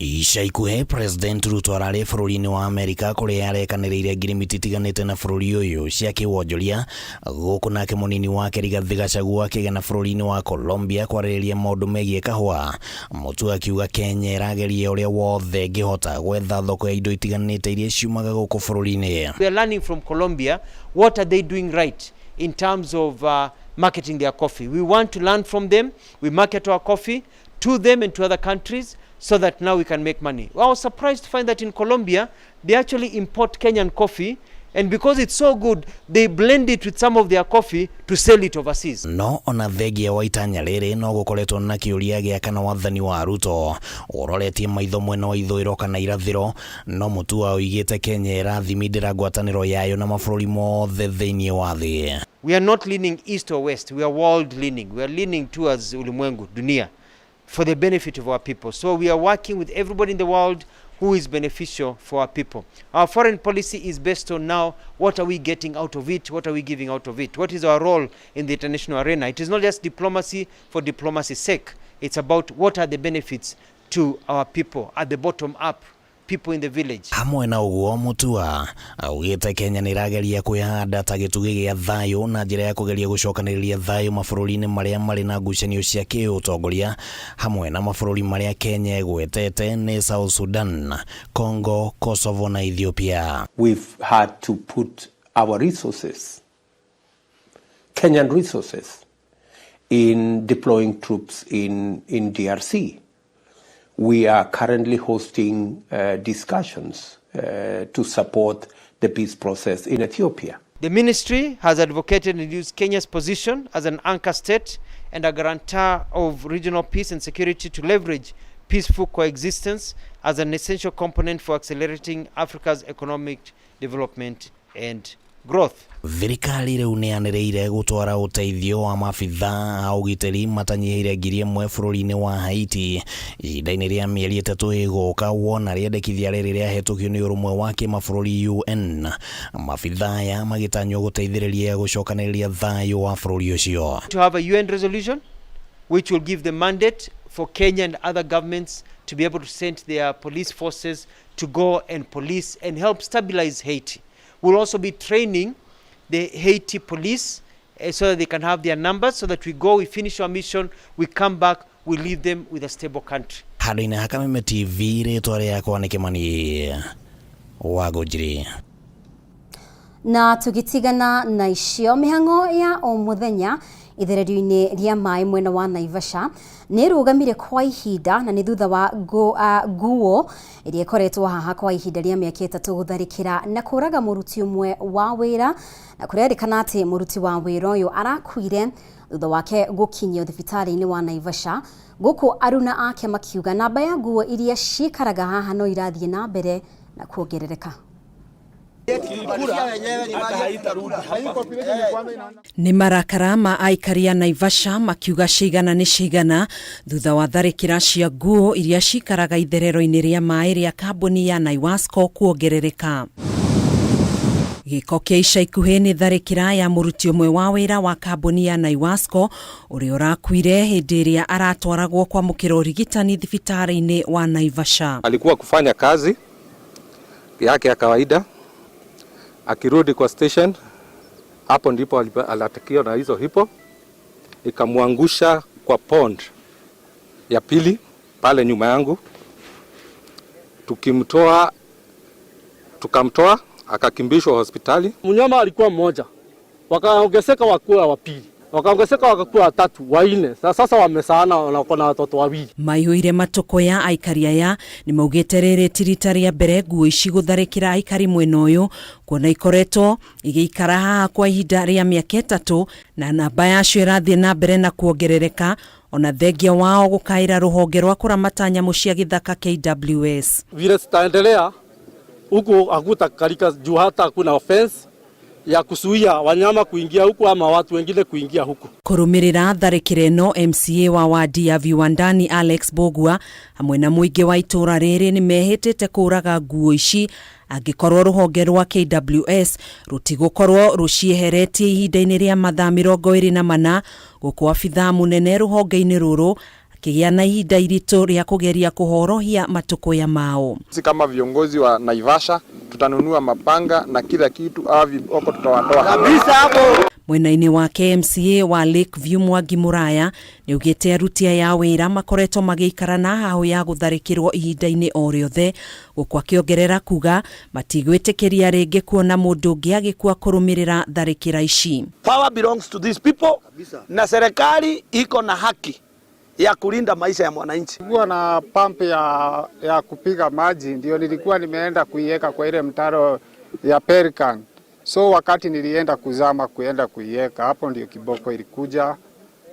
Ica ikuhĩ President Ruto ararĩ bũrũri-inĩ wa Amerika kũrĩa arekanĩrĩire ngirimiti itiganĩte na bũrũri ũyũ cia kĩwonjoria gũkũ nake mũnini wake Rigathĩ Gachagua akĩgena bũrũri-inĩ wa Colombia kwarĩrĩria maũndũ megiĩ kahũa. Mutua akiuga Kenya ĩrageria ũrĩa wothe ĩngĩhota gwetha thoko ya indo itiganĩte iria ciumaga gũkũ bũrũri-inĩ. We are learning from Colombia what are they doing right in terms of marketing their coffee. We want to learn from them. We market our coffee to them and to other countries so that now we can make money. Well, I was surprised to find that in Colombia, they actually import Kenyan coffee, and because it's so good, they blend it with some of their coffee to sell it overseas. No ona thengia wa itanya rĩrĩ no gũkoretwo na kĩũria gĩa kana wathani wa Ruto ũroretie maitho mwena wa ithũĩro kana irathĩro no Mutua oigĩte Kenya ĩrathimindĩra ngwatanĩro yayo na mabũrũri mothe thĩinĩ wa thĩ. We are not leaning east or west, we are world leaning. We are leaning towards ulimwengu, dunia, for the benefit of our people. So we are working with everybody in the world who is beneficial for our people. Our foreign policy is based on now what are we getting out of it, what are we giving out of it, what is our role in the international arena. It is not just diplomacy for diplomacy's sake. It's about what are the benefits to our people at the bottom up, people in the village. Hamwe na ũguo Mutua augĩte Kenya nĩ ĩrageria kwĩhanda ta gĩtugĩ gĩa thayũ na njĩra ya kũgeria gũcokanĩrĩria thayũ mabũrũri-inĩ marĩa marĩ na ngucanio cia kĩũtongoria hamwe na mabũrũri marĩa Kenya ĩgwetete nĩ South Sudan, Congo, Kosovo na Ethiopia. We've had to put our resources, Kenyan resources, in deploying troops in DRC. We are currently hosting discussions to support the peace process in Ethiopia. The ministry has advocated and used Kenya's position as an anchor state and a guarantor of regional peace and security to leverage peaceful coexistence as an essential component for accelerating Africa's economic development and growth. Thirikari rĩu nĩ yanĩrĩire gũtwara ũteithio wa maabithaa a ũgitĩri matanyihĩire 1,000 bũrũri-inĩ wa Haiti ihinda-inĩ rĩa mĩeri 3 ĩgũka wona rĩendekithia rĩrĩ rĩahĩtũkio nĩ ũrũmwe wa kĩmabũrũri UN. Maabithaa aya magĩtanywo gũteithĩrĩria gũcokanĩrĩria thayũ wa bũrũri ũcio. To have a UN resolution which will give the mandate for Kenya and other governments to be able to send their police forces to go and police and help stabilize Haiti. We'll also be training the Haiti police so that they can have their numbers, so that we go, we finish our mission, we come back, we leave them with a stable country. Handũ-inĩ ha Kameme TV rĩtwa rĩakwa nĩ Kĩmani wa Ngũnjiri. Na tũgĩtigana na icio mĩhang'o ya o mũthenya ithererio-inĩ rĩa maĩ mwena wa Naivasha nĩ ĩrũgamire kwa ihinda na nĩ thutha wa nguo ĩrĩa ĩkoretwo haha kwa ihinda rĩa mĩaka 3 gũtharĩkĩra na kũraga mũruti ũmwe wa wĩra na kũrerĩkana atĩ mũruti wa wĩra ũyũ arakuire Thutha wake gũkinyio thibitarĩ-inĩ wa Naivasha, gũkũ aruna ake makiuga namba ya nguo iria cikaraga haha no irathiĩ na mbere na kuongerereka. Nĩ marakara ma aikari a Naivasha makiuga cigana nĩ cigana thutha wa tharĩkĩra cia nguo iria cikaraga itherero-inĩ rĩa maĩ rĩa kambuni ya Naiwasco kuongerereka. Gĩko kĩa ica ikuhĩ nĩ tharĩkĩra ya mũruti ũmwe wa wĩra wa kambuni ya Naiwasco ũrĩa ũrakuire hĩndĩ ĩrĩa aratwaragwo kwamũkĩra ũrigitani thibitarĩ-inĩ wa Naivasha. Alikuwa kufanya kazi yake ya kawaida, akirudi kwa station, hapo ndipo alitakiwa na hizo hipo, ikamwangusha kwa pond ya pili pale nyuma yangu, tukamtoa akakimbishwa hospitali. Mnyama alikuwa mmoja, wakaongezeka wakuwa wa pili, wakaongezeka wakakuwa watatu, wanne. Sasa wamesaana wanakuwa na watoto wawili. Maihũire matũkũya aikari aya nĩ maugĩte rĩrĩ ti rita rĩa mbere nguo ici gũtharĩkĩra aikari mwena ũyũ kuona ikoretwo igĩikara haha kwa ihinda rĩa mĩaka 3 na namba yacio ĩrathiĩ na mbere na kuongerereka ona thengia wao gũkaĩra rũhonge rwa kũramata nyamũ cia gĩthaka KWS. Vile zitaendelea huku hakutakalika juu hata hakuna fence ya kuzuia wanyama kuingia huku ama watu wengine kuingia huku. Kũrũmĩrĩra tharĩkĩra ĩno MCA wa wadi ya Viwandani Alex Bogua hamwe na mũingĩ wa itũũra rĩrĩ nĩ mehĩtĩte kũũraga nguo ici angĩkorwo rũhonge rwa KWS rũtigũkorwo rũcieheretie ihinda-inĩ rĩa mathaa 24 gũkũ abithaa mũnene rũhonge-inĩ rũrũ akĩgĩa na ihinda iritũ rĩa kũgeria kũhorohia matũkũya mao. Sisi kama viongozi wa Naivasha tutanunua mapanga na kila kitu, hawa viboko tutawatoa kabisa hapo. Mwena-inĩ wa KMCA wa Lakeview Mwangi Muraya nĩaugĩte aruti aya a wĩra makoretwo magĩikara na hahũ ya gũtharĩkĩrwo ihinda-inĩ o rĩothe gũkũ akĩongerera kuga matigwĩtĩkĩria rĩngĩ kuona mũndũ ũngĩ agĩkua kũrũmĩrĩra tharĩkĩra ici. Power belongs to these people na serikali iko na haki ya kulinda maisha ya mwananchi. Nilikuwa na pump ya kupiga maji, ndio nilikuwa nimeenda kuiweka kwa ile mtaro ya Pelican. So wakati nilienda kuzama kuenda kuiweka hapo ndio kiboko ilikuja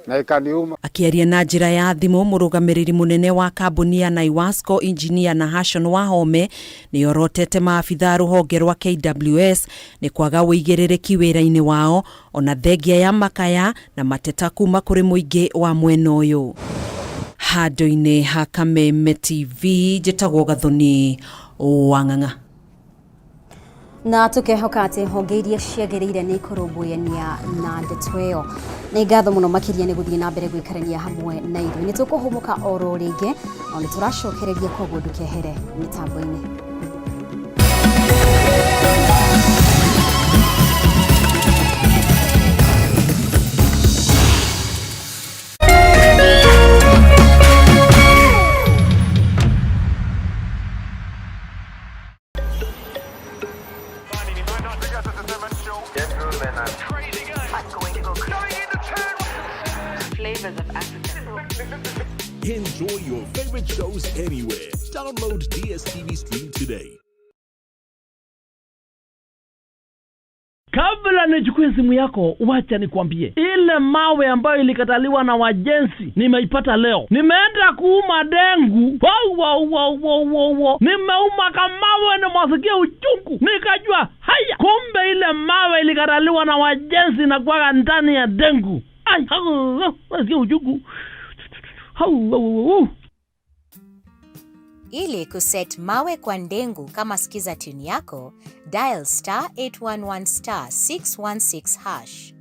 na ikaniuma. Akiaria na njĩra ya thimũ mũrũgamĩrĩri mũnene wa kambuni ya Naiwasco Engineer Nahashon Wahome nĩorotete maabithaa rũhonge rwa KWS nĩ kwaga ũigĩrĩrĩki wĩra-inĩ wao ona thengia ya makaya na mateta kuma kũrĩ mũingĩ wa mwena ũyũ. Handũ-inĩ ha Kameme TV njĩtagwo Gathoni Wang'ang'a. Na tukehoka atĩ honge iria ciagĩrĩire nĩ ikũrũmbũyania na ndeto ĩyo. Nĩ ngatho mũno makĩria nĩ gũthiĩ na mbere gũikarania hamwe na ithuĩ. Nĩ tũkũhũmũka oro rĩngĩ no nĩ tũracokereria koguo ndũkehere mĩtambo-inĩ. Enjoy your favorite shows anywhere. Download DSTV Stream today. Kabla nichukue simu yako, wacha nikwambie, ile mawe ambayo ilikataliwa na wajenzi nimeipata leo. Nimeenda kuuma dengu, wow. Nimeuma kamawe na masikia uchungu, nikajua haya, kumbe ile mawe ilikataliwa na wajenzi na kuwaga ndani ya dengu. Ai, nasikia uchungu. Hau. Ili kuset mawe kwa ndengu kama skiza tune yako, dial star 811 star 616 hash.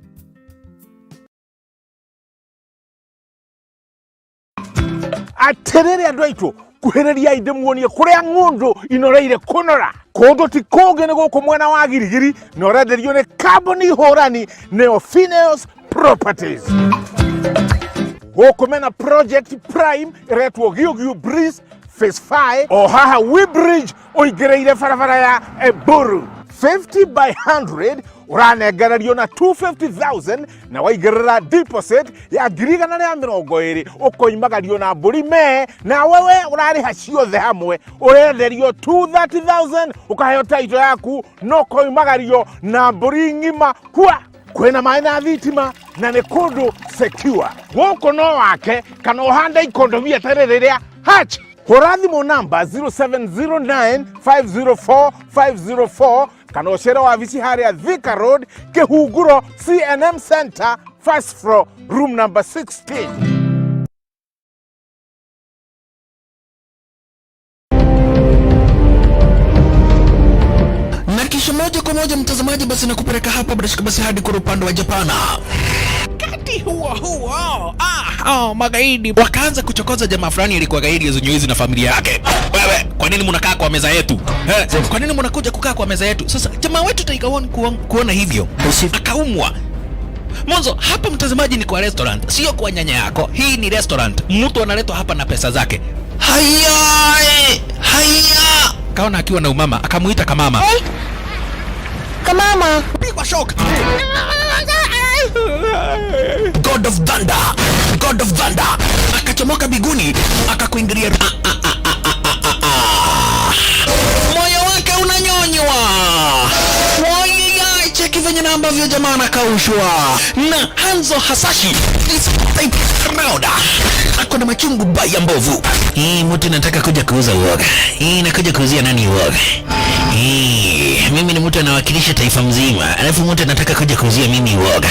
Atiriri andu aitu kuhiriria ndimuonie kuria ng'undu inoreire kunora kundu ti kungi ni guku mwena wa Girigiri na urenderio ni kambuni hurani neo Phineas Properties. Guku mena Project Prime iretwo Giugiu Breeze Phase 5 o haha Weybridge uingiriire barabara ya Eburu 50 by 100 uranengererio na 250,000 na waigirira deposit ya 120,000 ukoimagario na mburi me na wewe urariha ciothe hamwe urenderio 230,000 ukaheo title yaku no koimagario na mburi ng'ima kwa kwina maĩ na thitima Na nĩ kũndũ secure. Gũkũ no wake kana ũhande ikondobia ta rĩrĩ rĩa Hatch. Hũra thimũ namba 0709 504 504 kana ũcere wabici harĩa Thika Road, Kĩhunguro CNM Center, first floor, room number 16. Na kisha moja kwa moja mtazamaji, basi nakupeleka hapa bila shaka basi hadi kwa upande wa Japana. Wakati huo huo, oh, magaidi wakaanza kuchokoza jamaa fulani alikuwa gaidi ya na familia yake. Wewe, kwa nini mnakaa kwa meza yetu? Kwa nini mnakuja kukaa kwa meza yetu? Sasa jamaa wetu Tiger One kuona hivyo akaumwa. Mwanzo hapa mtazamaji, ni kwa restaurant, sio kwa nyanya yako. Hii ni restaurant, mtu analetwa hapa na pesa zake. Haya, haya, kaona akiwa na umama, akamuita kamama. Hey. Kamama, pigwa shock. God of Thunder, God of Thunder akachomoka biguni akakuingilia. Moyo wake unanyonywa. Wai, cheki venye na ambavyo jamaa anakaushwa na Hanzo Hasashi this type round ako na machungu baya mbovu. Hii mtu nataka kuja kuuza uoga. Hii nakuja kuuzia nani uoga? Hii mimi ni mtu anawakilisha taifa mzima, alafu mtu anataka kuja kuuzia mimi uoga.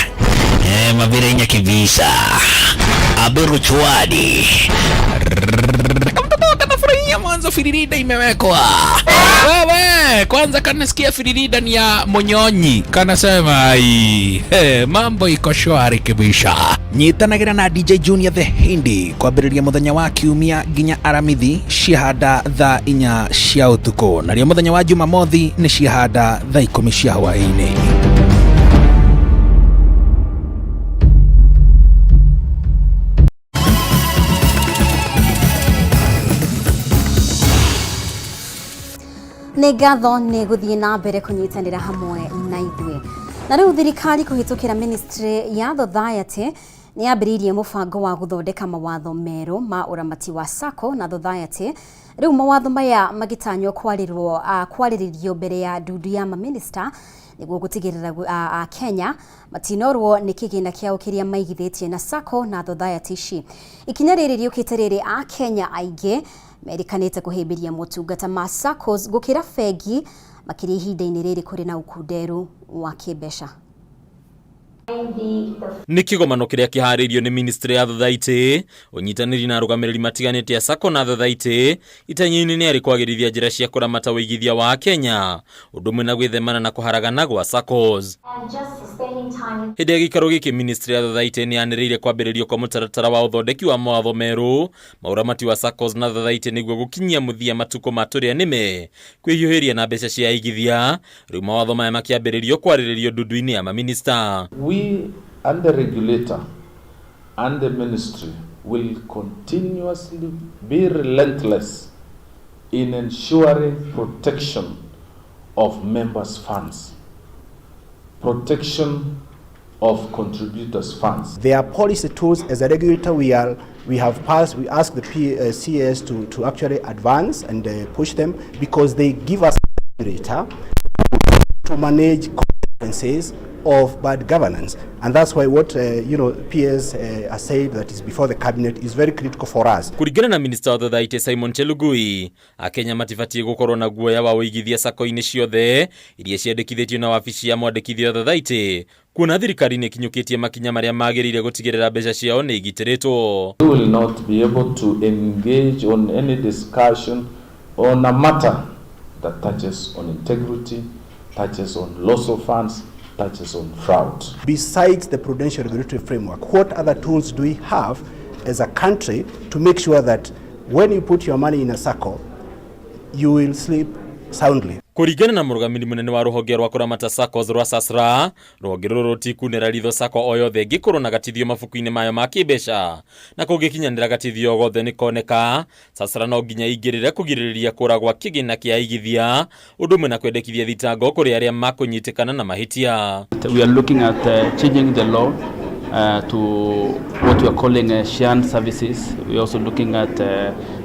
Mabirenya kibisa. Aberu chwadi. Kamtoto kanafurahia mwanzo firirida imewekwa. Wewe, kwanza kanasikia firirida ni ya Monyonyi. Kanasema ai, hey, mambo iko shwari kibisha. Nyitanagira na DJ Junior the Hindi kwambĩrĩria mũthenya wa kiumia nginya aramithi ciahanda thaa 4 cia ũtukũ, narĩo mũthenya wa Jumamothi nĩ ciahanda thaa 10 cia hwaĩ-inĩ. Nĩ ngatho nĩ gũthiĩ na mbere kũnyitanĩra hamwe na ithuĩ. Na rĩu thirikari kũhĩtũkĩra ministry ya Society nĩ yambĩrĩirie mũbango wa gũthondeka mawatho merũ ma ũramati wa SACCO na Society. Rĩu mawatho maya magĩtanywo kwarĩrĩrio mbere ya ndundu ya maminista nĩguo gũtigĩrĩra Kenya matinorwo nĩ kĩgĩna kĩao kĩrĩa maigithĩtie na SACCO na Society ici. Ikinya rĩrĩ rĩũkĩte rĩrĩ a Kenya aingĩ merikanĩte kũhĩmbĩria motungata ma SACCOs gũkĩra bengi makĩria ihinda-inĩ rĩrĩ kũrĩ na ũkunderu wa kĩmbeca. Nĩ kĩgomano kĩrĩa kĩharĩirio nĩ ministry ya Society ũnyitanĩri na arũgamĩrĩri matiganĩte a SACCO na Society itanya-inĩ nĩ arĩ kwagĩrithia njĩra cia kũramata ũigithia wa Kenya ũndũ ũmwe na gwĩthemana na kũharagana gwa SACCOs. Hĩndĩ ya gĩikaro gĩkĩ ministry ya Society nĩ yanĩrĩire kwambĩrĩrio kwa mũtaratara wa ũthondeki wa mawatho merũ ma ũramati wa SACCOs na Society nĩguo gũkinyia mũthia matukũ ma tũrĩa nĩme kwĩhiũhĩria na mbeca cia aigithia. Rĩu mawatho maya makĩambĩrĩrio kwarĩrĩrio ndundu-inĩ ya maminista. We and the regulator and the ministry will continuously be relentless in ensuring protection of members' funds, protection of contributors' funds. There are policy tools. As a regulator, we ask the CS to actually advance and push them, because they give us a regulator to manage consequences of bad governance, and that's why what PS has said that is before the cabinet is very critical for us. Kuringana na Minister wa Society Simon Chelugui, Akenya matibatiĩ gũkorwo na guoya wa ũigithia SACCO-inĩ ciothe iria ciandĩkithĩtio na wabici ya mwandĩkithia wa Society, kuona thirikari nĩ ĩkinyũkĩtie makinya marĩa magĩrĩire gũtigĩrĩra mbeca ciao nĩ igitĩrĩtwo. We will not be able to engage on any discussion on a matter that touches on integrity, touches on loss of funds, touches on fraud. Besides the prudential regulatory framework, what other tools do we have as a country to make sure that when you put your money in a SACCO, you will sleep soundly? Kũringana na mũrũgamĩrĩri mũnene wa rũhonge rwa kũramata SACCOs rwa SASRA, rũhonge rũrũ rũtikunĩra ritho SACCO o yothe ĩngĩkorwo na gatithio mabuku-inĩ mayo ma kĩmbeca, na kũngĩkinyanĩra gatithio gothe nĩ koneka, SASRA no nginya ĩingĩrĩre kũgirĩrĩria kũra gwa kĩgĩna kĩa aigithia, ũndũ ũmwe na kwendekithia thitango kũrĩ arĩa makũnyitĩkana na mahĩtia. We are looking at changing the law to what we are calling shared services. We are also looking at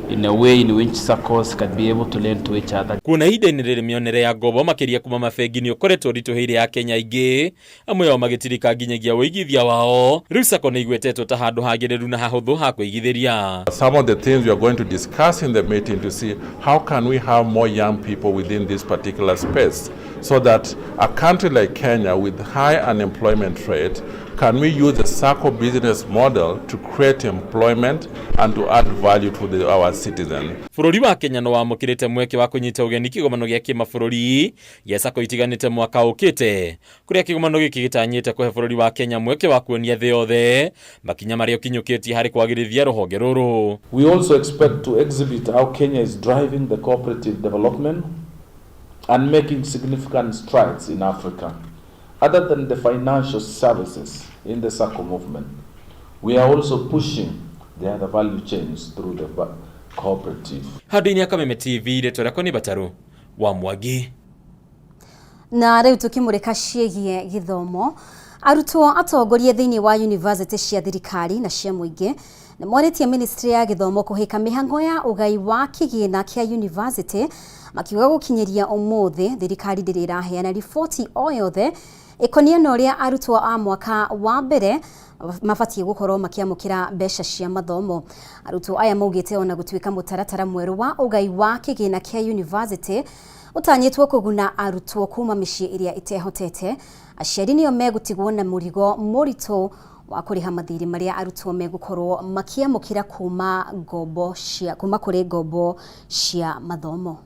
in a way in which SACCOs can be able to lend to each other. Kuona ihinda-inĩ rĩrĩ mĩonere ya ngombo makĩria kuma mabengi nĩ ũkoretwo ũritũhĩire Akenya aingĩ, amwe ao magĩtirika nginyagia ũigithia wao, rĩu SACCO nĩ igwetetwo ta handũ hagĩrĩru na hahũthũ ha kũigithĩria. Some of the things we are going to discuss in the meeting to see how can we have more young people within this particular space so that a country like Kenya with high unemployment rate, can we use the SACCO business model to create employment and to add value to our citizens. Bũrũri wa Kenya no wamũkĩrĩte mweke wa kũnyita ũgeni kĩgomano gĩa kĩmabũrũri gĩa SACCO itiganĩte mwaka ũkĩte, kũrĩa kĩgomano gĩkĩ gĩtanyĩte kũhe bũrũri wa Kenya mweke wa kuonia thĩ yothe makinya marĩa ũkinyũkĩtie harĩ kwagĩrithia rũhonge rũrũ. We also expect to exhibit how Kenya is driving the cooperative development and making significant strides in Africa. Other than the financial services in the SACCO movement, we are also pushing the other value chains through the cooperative. Handũ-inĩ ya Kameme TV, rĩtwa rĩakwa nĩ Batarũ wa Mwangi. Na rĩu tũkĩmũrĩka ciĩgiĩ gĩthomo, arutwo atongoria thĩinĩ wa university cia thirikari na cia mũingĩ nĩ morĩtie ministry ya gĩthomo kũhĩka mĩhango ya ũgai wa kĩgĩna kĩa university, makiuga gũkinyĩria ũmũthĩ thirikari ndĩrĩ ĩraheana riboti o yothe ĩkonie na ũrĩa arutwo a mwaka wa mbere mabatiĩ gũkorwo makĩamũkĩra mbeca cia mathomo. Arutwo aya maugĩte ona gũtuĩka mũtaratara mwerũ wa ũgai wa kĩgĩna kĩa university ũtanyĩtwo kũguna arutwo kuma mĩciĩ ĩrĩa ĩtehotete, aciari nĩo megũtigwo na mũrigo mũritũ wa kũrĩha mathirĩ marĩa arutwo megũkorwo makĩamũkĩra kuma kũrĩ ngombo cia mathomo.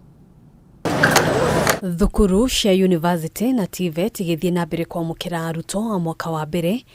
Thukuru cia university na TVET igĩthiĩ na mbere kwamũkĩra arutwo a mwaka wa mbere,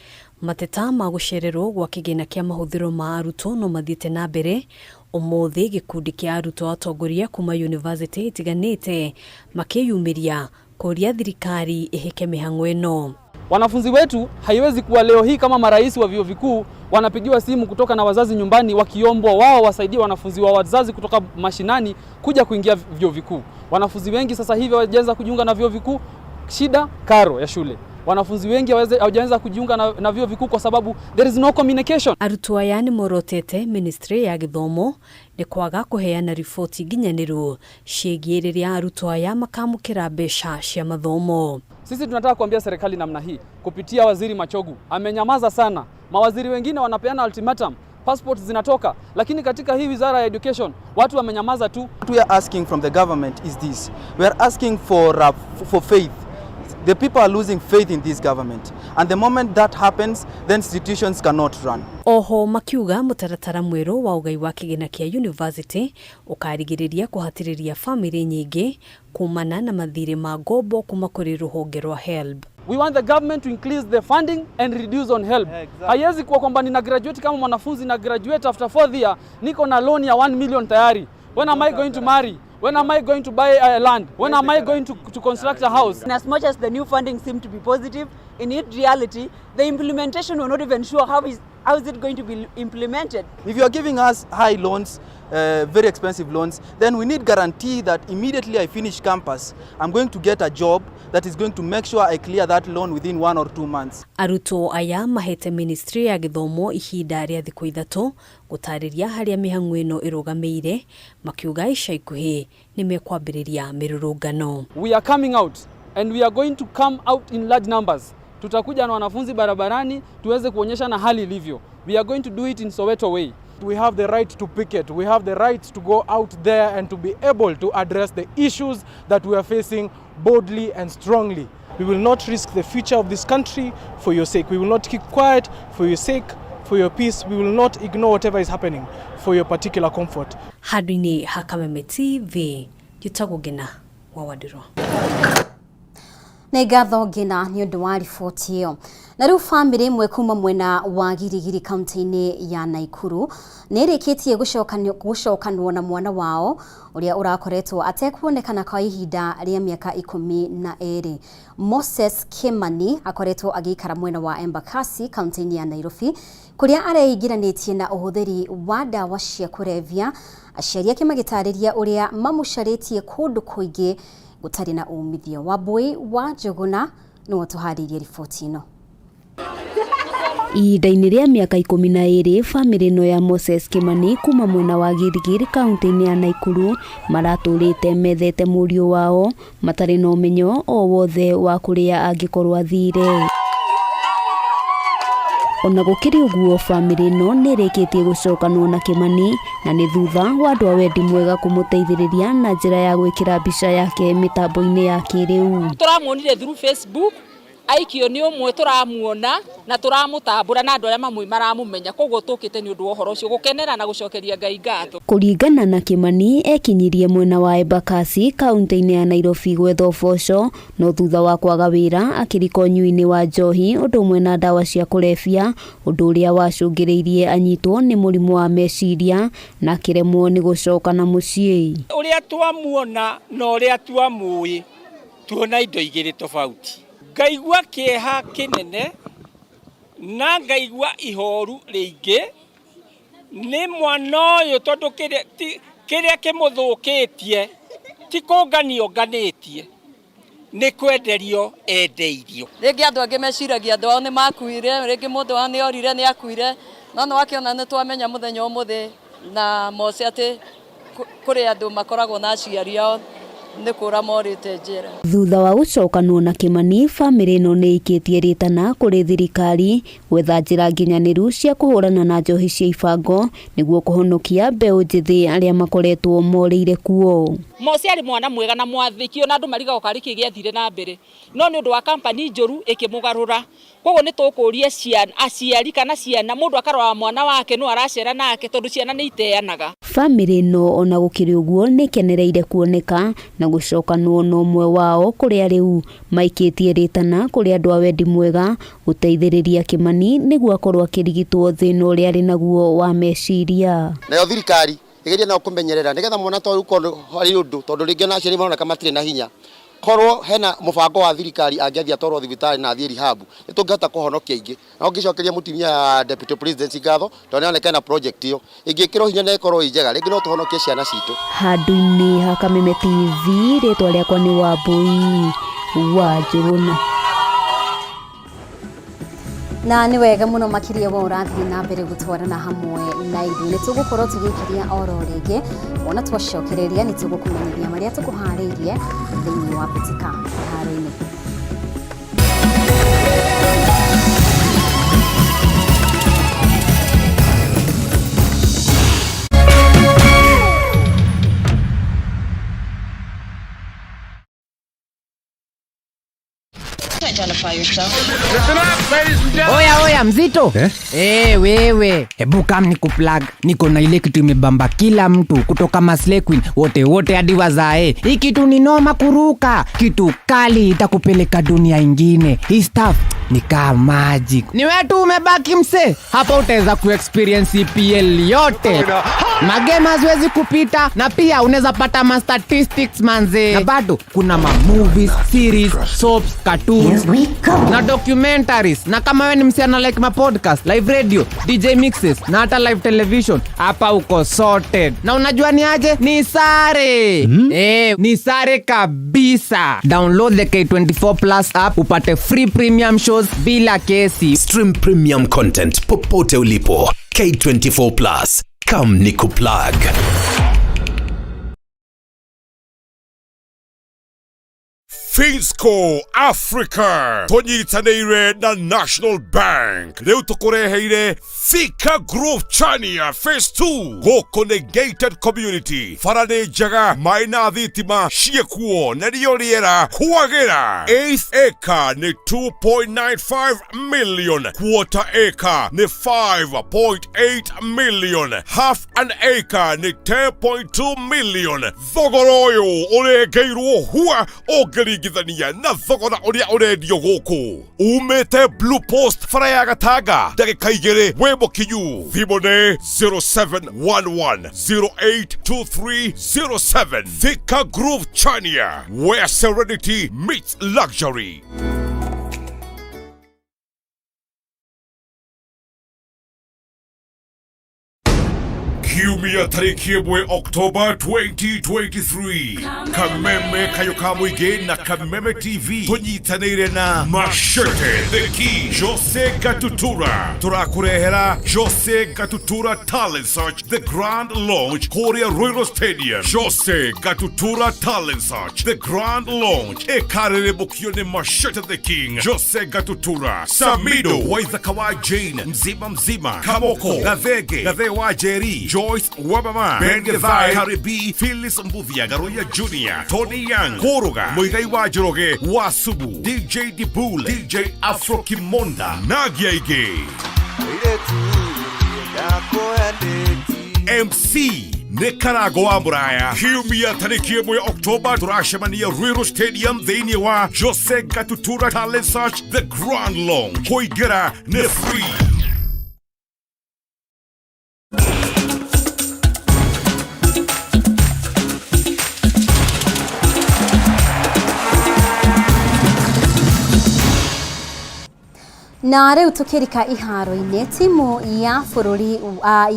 mateta ma gũcererwo gwa kĩgĩna kĩa mahũthĩro ma arutwo no mathiĩte na mbere. Ũmũthĩ gĩkundi kĩa arutwo atongoria kuma university itiganĩte makĩyumĩria kũria thirikari ĩhĩke mĩhang'o ĩno. Wanafunzi wetu haiwezi kuwa leo hii kama marais wa vyuo vikuu wanapigiwa simu kutoka na wazazi nyumbani wakiombwa wao wasaidie wanafunzi wa wazazi kutoka mashinani kuja kuingia vyuo vikuu. Wanafunzi wengi sasa hivi hawajaanza kujiunga na vyuo vikuu, shida karo ya shule. Wanafunzi wengi hawajaanza kujiunga na vyuo vikuu kwa sababu there is no communication. Arutwo aya nĩ morotete ministry ya gĩthomo nĩ kwaga kũheana riboti nginyanĩru ciĩgiĩ rĩrĩa arutwo aya makamũkĩra mbeca cia mathomo. Sisi tunataka kuambia serikali namna hii kupitia Waziri Machogu. Amenyamaza sana. Mawaziri wengine wanapeana ultimatum, passports zinatoka, lakini katika hii wizara ya education watu wamenyamaza tu. What we are asking from the government is this. We are asking for faith. The people are losing faith in this government. And the moment that happens, then institutions cannot run. Oho makiuga mũtaratara mwerũ wa ũgai wa kĩgĩna kĩa university ũkarigĩrĩria kũhatĩrĩria famĩlĩ nyingĩ kumana na mathirĩ ma ngombo kuma kũrĩ rũhonge rwa HELB. We want the government to increase the funding and reduce on HELB. Haiwezi kuwa kwamba nina graduate kama mwanafunzi na graduate after fourth year niko na loan ya 1 million tayari. When am I going to marry? When am I going to buy a land? When am I going to construct a house? And as much as the new funding seemed to be positive, in reality, the implementation, we're not even sure how is it going to be implemented. If you are giving us high loans, very expensive loans, then we need guarantee that immediately I finish campus, I'm going to get a job that is going to make sure I clear that loan within 1 or 2 months. Arutwo aya mahete ministry ya gĩthomo ihinda rĩa thikũ 3 gũtarĩria harĩa mĩhang'o ĩno ĩrũgamĩire, makiuga ica ikuhĩ nĩ mekwambĩrĩria mĩrũrũngano. We are coming out and we are going to come out in large numbers. Tutakuja na wanafunzi barabarani tuweze kuonyesha na hali ilivyo. We are going to do it in Soweto way. We have the right to picket. We have the right to go out there and to be able to address the issues that we are facing boldly and strongly. We will not risk the future of this country for your sake. We will not keep quiet for your sake, for your peace. We will not ignore whatever is happening for your particular comfort. Handũ-inĩ ha Kameme TV, njĩtagwo Ngina wa Wandirũ. Nĩ ngatho Ngina nĩ ũndũ wa riboti ĩyo. Na rĩu bamĩrĩ ĩmwe kuma mwena wa Girigiri kaunti-inĩ ya Naikuru nĩ ĩrĩkĩtie gũcokanwo na mwana wao ũrĩa ũrakoretwo atekuonekana kwa ihinda rĩa mĩaka 12. Moses Kimani akoretwo agĩikara mwena wa Embakasi kaunti-inĩ ya Nairobi kũrĩa areingĩranĩtie na ũhũthĩri wa ndawa cia kũrebia, aciari ake magĩtarĩria ũrĩa mamũcarĩtie kũndũ kũingĩ gũtarĩ na umithio. Wambui wa Njũgũna nĩwe ũtũharĩirie riboti ĩno. Ihinda-inĩ rĩa mĩaka 12 bamĩrĩ ĩno ya Moses Kimani kuma mwena wa Gilgil kaunti-inĩ ya Nakuru maratũrĩte methete mũriũ wao matarĩ na ũmenyo o wothe wa kũrĩa angĩkorwo athire. Ona gũkĩrĩ ũguo bamĩrĩ ĩno nĩ ĩrĩkĩtie gũcokanwo na Kimani na nĩ thutha wa andũ a wendi mwega kũmũteithĩrĩria na njĩra ya gwĩkĩra mbica yake mĩtambo-inĩ ya kĩrĩu. Tũramuonire through Facebook aikio nĩ ũmwe tũramuona na tũramũtambũra na andũ arĩa mamwe maramũmenya, koguo tũkĩte nĩ ũndũ wa ũhoro ũcio gũkenera na gũcokeria Ngai ngatho. Kũringana na Kimani ekinyirie mwena wa Embakasi kaunti-inĩ ya Nairobi gwetha ũboco no thutha wa kwaga wĩra akĩrika ũnyui-inĩ wa njohi ũndũ ũmwe na ndawa cia kũrebia ũndũ ũrĩa wacũngĩrĩirie anyitwo nĩ mũrimũ wa meciria na akĩremwo nĩ gũcoka na mũciĩ. Ũrĩa twamuona na ũrĩa twamũĩ tuona indo igĩrĩ tofauti. Ngaigua kĩeha kĩnene na ngaigua ihoru rĩingĩ nĩ mwana ũyũ tondũ kĩrĩa kĩmũthũkĩtie ti kũnganio nganĩtie nĩ kwenderio endeirio. Rĩngĩ andũ angĩ meciragia andũ ao nĩ makuire, rĩngĩ mũndũ wao nĩ orire nĩ akuire, no nĩ wakĩona nĩ twamenya mũthenya ũmũthĩ na Mose atĩ kũrĩ andũ makoragwo na aciari ao nĩ kũra morĩte njĩra. Thutha wa gũcokanwo na Kimani bamĩrĩ ĩno nĩ ĩikĩtie rĩtana kũrĩ thirikari gwetha njĩra nginyanĩru cia kũhũrana na njohi cia ibango nĩguo kũhonokia mbeũ njĩthĩ arĩa makoretwo morĩire kuo. Mose arĩ mwana mwega na mwathĩki ona andũ marigagwo karĩ kĩ gĩathire na mbere no nĩ ũndũ wa kampani njũru ĩkĩmũgarũra. Koguo nĩ tũkũria aciari kana ciana mũndũ akarora mwana wake no aracera nake tondũ ciana nĩ iteanaga. Bamĩrĩ ĩno ona gũkĩrĩ ũguo nĩ ĩkenereire kuoneka na gũcokanwo na ũmwe wao kũrĩa rĩu maikĩtie rĩtana kũrĩ andũ a wendi mwega gũteithĩrĩria Kimani nĩguo akorwo akĩrigitwo thĩna ũrĩa arĩ naguo wa meciria. Nayo thirikari ĩgerie nao kũmenyerera nĩgetha mwana ta ũyũ korwo harĩ ũndũ tondũ rĩngĩ ona aciari maroneka matirĩ na hinya korwo hena mũbango wa thirikari angĩathiĩ atwarwo thibitarĩ na athiĩ rehab nĩ tũngĩhota kũhonokia aingĩ. Na ũngĩcokeria mũtumia Deputy President ngatho tondũ nĩoneka na project ĩyo ĩngĩkĩrwo hinya na ĩkorwo ĩ njega rĩngĩ no tũhonokie ciana citũ. Handũ-inĩ ha Kameme TV rĩtwa rĩakwa nĩ Wambui wa Njũgũna. Na nĩ wega mũno makĩria wa ũrathiĩ na mbere gũtwarana hamwe na ithuĩ nĩ tũgũkorwo tũgĩkiria oro rĩngĩ ona twacokereria nĩ tũgũkũmenyithia marĩa tũkũharĩirie thĩinĩ wa Betika kĩharo-inĩ. Oya oya mzito eh? Wewe hebu kam nikuplug, niko na ile kitu imebamba kila mtu kutoka Maslay Queen wote wote hadi wazae. Hii kitu ni noma kuruka, kitu kali itakupeleka dunia ingine. Hii stuff ni kama magic. Ni wewe tu umebaki mse, hapa utaweza kuexperience EPL yote. Magame haziwezi kupita na pia unaweza pata ma statistics manze. Na bado kuna ma movies, series, soaps, cartoons na documentaries. Na kama wewe ni msichana like ma podcast, live radio, DJ mixes na hata live television, hapa uko sorted. Na unajua ni aje? Ni sare. Ni sare kabisa. Download the K24 Plus app upate free premium shows bila kesi. Stream premium content popote ulipo. K24 Plus. Come nikuplug. Fisco Africa tũnyitanĩire na National Bank rĩu tũkũreheire Thika Grove Chania Phase 2 gũkũ nĩ gated community bara nĩ njega maĩ na thitima ciĩkuo na nĩyo rĩera kwagĩra. Eighth acre nĩ 2.95 million, quarter acre nĩ 5.8 million, half an acre nĩ 10.2 million. Thogora ũyũ ũrengeirwo hua ũngĩringithania na thogora ũrĩa ũrendio gũkũ. Umĩte Blue Post bara ya Gatanga ndagĩka igĩrĩ wĩ mũkinyu. Thimũ nĩ 0711 082307. Thika Grove Chania, where serenity meets luxury. Kiumia tarĩki 1 October 2023, Kameme Kayo ka Mũingĩ na Kameme TV tũnyitanĩire na Machete The Key Jose Gatutura, tũrakũrehera Jose Gatutura Talent Search The Grand Launch kũrĩa Ruiru Stadium. Jose Gatutura Talent Search The Grand Launch ĩkarĩrĩmbũkio nĩ Machete The King Jose Gatutura, Samido Waithaka wa Jane, Mzima Mzima, Kamoko Gathenge, Gathe wa Jerry, Joyce Wabama, Ben Gethai, Karibi, Phyllis Mbuthia, Garoya Junior, Tony Young, Kũrũga, Mũigai wa Njoroge, wa Subu, DJ Dibul, DJ Afro Kimonda, Nagia Ingĩ. MC nĩ Karango wa Mũraya. Kiumia tarĩki 1 Oktoba tũracemania Ruiru Stadium thĩinĩ wa Jose Gatutura Talent Search The Grand Launch. Kũingĩra nĩ free. Na rĩu tũkĩrika iharo-inĩ, timu ya bũrũri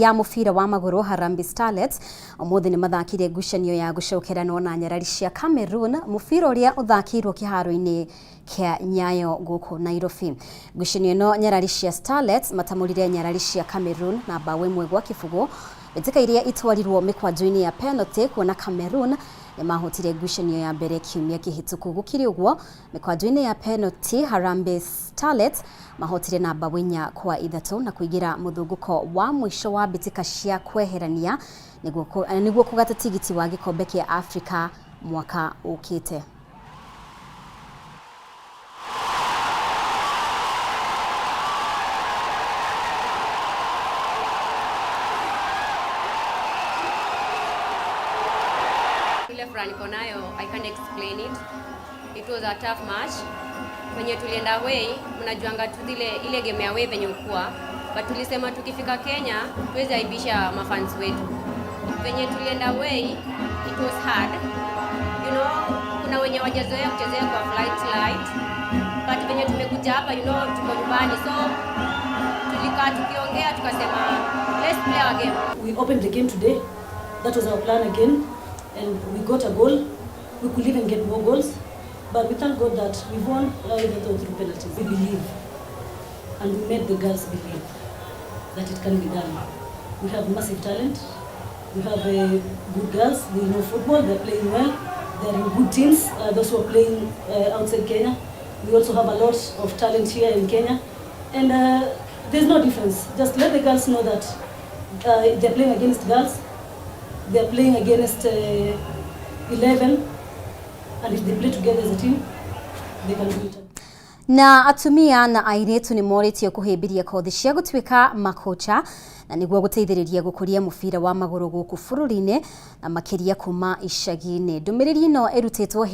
ya mũbira wa magũrũ Harambee Starlets ũmũthĩ nĩ mathakire ngucanio ya gũcokeranwo na nyarari cia Cameroon, mũbira ũrĩa ũthakĩirwo kĩharo-inĩ kĩa Nyayo gũkũ Nairobi. Ngucanio ĩno nyarari cia Starlets matamũrire nyarari cia Cameroon na mbaũ 1-0, mbĩtĩka iria itwarirwo mĩkwanjo-inĩ ya penalty kuona Cameroon nĩ mahotire ngucanio ya mbere kiumia kĩhĩtũku. Gũkĩrĩ ũguo, mĩkwanjo-inĩ ya penalty Harambee Starlets mahotire na mbaũ 4-3 na kũingĩra mũthũngũko wa mũico wa mbĩtĩka cia kweherania nĩguo kũgata tigiti wa gĩkombe kĩa Afrika mwaka ũkĩte. Ile furaha niko nayo, I can't explain it. It was a tough match. Wenye tulienda away, mnajuanga tu zile ile game ya away venye ukua. But tulisema tukifika Kenya, tuweze aibisha mafans wetu. Venye tulienda away, it was hard. Kuna wenye wajazoea kuchezea kwa flight light. But venye tumekuja hapa, tuko nyumbani. So tulikaa tukiongea tukasema let's play our game. We opened the game today. That was our plan again. And we got a goal. We could even get more goals. But we thank God that we won, even though through penalties. We believe, and we made the girls believe that it can be done. We have massive talent. We have good girls. They know football. They're playing well. They're in good teams, those who are playing outside Kenya. We also have a lot of talent here in Kenya. And there's no difference. Just let the girls know that they're playing against girls. They're playing against 11. And if they play together as a team, they can do it. Na atumia na airĩtu nĩ morĩtio kũhĩmbĩria kothi cia gũtuĩka makocha na nĩguo gũteithĩrĩria gũkũria mũbira wa magũrũ gũkũ bũrũri-inĩ na makĩria kuma icagi-inĩ. Ndũmĩrĩri ĩno ĩrutĩtwo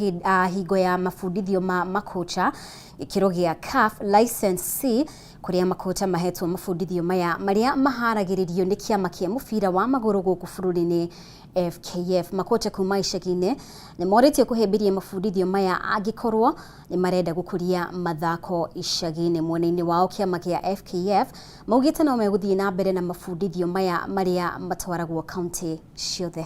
hingo ya mabundithio ma makocha gĩkĩro gĩa CAF License C, kũrĩa makocha mahetwo mabundithio maya marĩa maharagĩrĩrio nĩ kĩama kĩa mũbira wa magũrũ gũkũ bũrũri-inĩ FKF. Makocha kuma icagi-inĩ nĩ morĩtio kũhĩmbĩria mabundithio maya angĩkorwo nĩ marenda gũkũria mathako icagi-inĩ. Mwena-inĩ wao kĩama kĩa FKF maugĩte no megũthiĩ na mbere na mabundithio maya marĩa matwaragwo kaunti ciothe.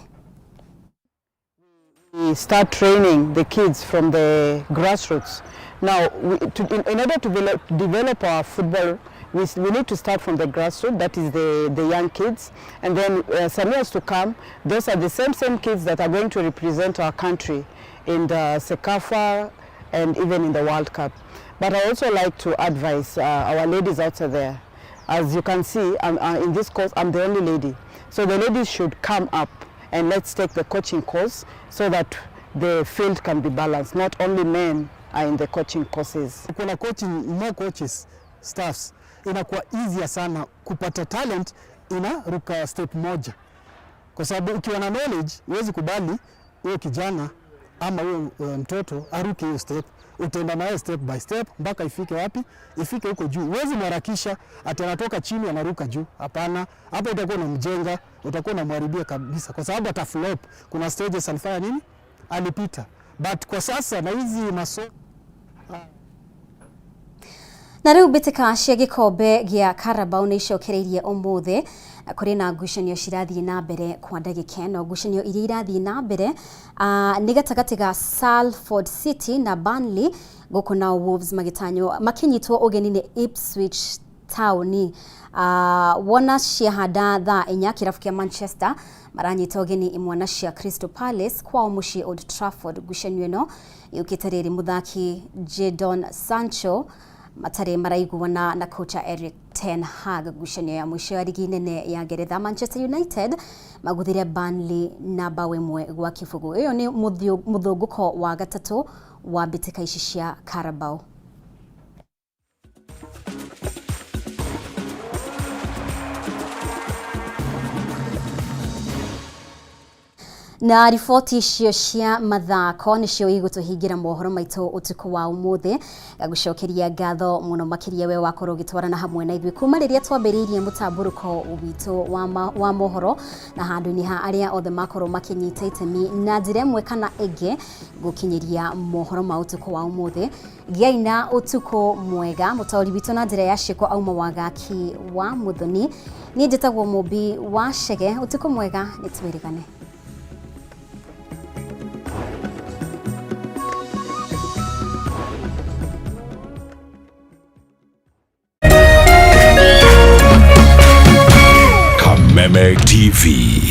We start training the kids from the grassroots. Now, in order to develop our football, we need to start from the grassroots, that is the young kids. And then some years to come, those are the same kids that are going to represent our country in the CECAFA and even in the World Cup. But I also like to advise our ladies out there. As you can see, in this course, I'm the only lady. So the ladies should come up and let's take the coaching course so that the field can be balanced. Not only men are in the coaching courses. Kuna coaching, more coaches, staffs, inakuwa easier sana kupata talent, inaruka step moja. Kwa sababu ukiwa na knowledge, huwezi kubali huyo kijana ama huyo mtoto aruke hiyo step. Utaenda naye step by step mpaka ifike wapi? Ifike huko juu. Huwezi mharakisha ati anatoka chini anaruka juu. Hapana, hapo utakuwa unamjenga, utakuwa unamharibia kabisa, kwa sababu ata flop. Kuna stages alifanya nini? Alipita. But kwa sasa na hizi masomo. Na rĩu mbĩtĩka cia gĩkombe gĩa Carabao nĩ icokereirie ũmũthĩ na kũrĩ na ngucanio cirathiĩ na mbere kwa ndagĩka ĩno. Ngucanio iria irathiĩ na mbere nĩ gatagatĩ ga Salford City na Burnley, gũkũ nao Wolves magĩtanywo makĩnyitwo ũgeni nĩ Ipswich Town. Wona ciahanda thaa 4 kĩrabu kĩa Manchester maranyita ũgeni imwana cia Crystal Palace kwao mũciĩ Old Trafford. Ngucanio ĩno yũkĩte rĩrĩ mũthaki Jadon Sancho matarĩ maraiguana na kocha Erik ten Hag. Ngucanio ya mũico ya rigi nene ya Ngeretha, Manchester United maguthire Burnley na bao 1-0. Ĩyo nĩ mũthũngũko wa gatatũ wa mbĩtĩka ici cia Carabao. Na riboti icio cia mathako nĩcio igũtũhingĩra mohoro maitũ ũtukũ wa ũmũthĩ. Ngagũcokeria ngatho mũno makĩria we wakorwo ũgĩtwarana hamwe na ithuĩ kuma rĩrĩa twambĩrĩirie mũtambũrũko witũ wa mohoro, na handũ-inĩ ha arĩa othe makorwo makĩnyita itemi na njĩra ĩmwe kana ĩngĩ gũkinyĩria mohoro ma ũtukũ wa ũmũthĩ. Gĩai na ũtukũ mwega. Mũtaũri witũ na njĩra ya ciĩko auma Wagaki wa Mũthoni, niĩ njĩtagwo Mũmbi wa Chege. Ũtukũ mwega, nĩ twĩrĩgane. Kameme TV.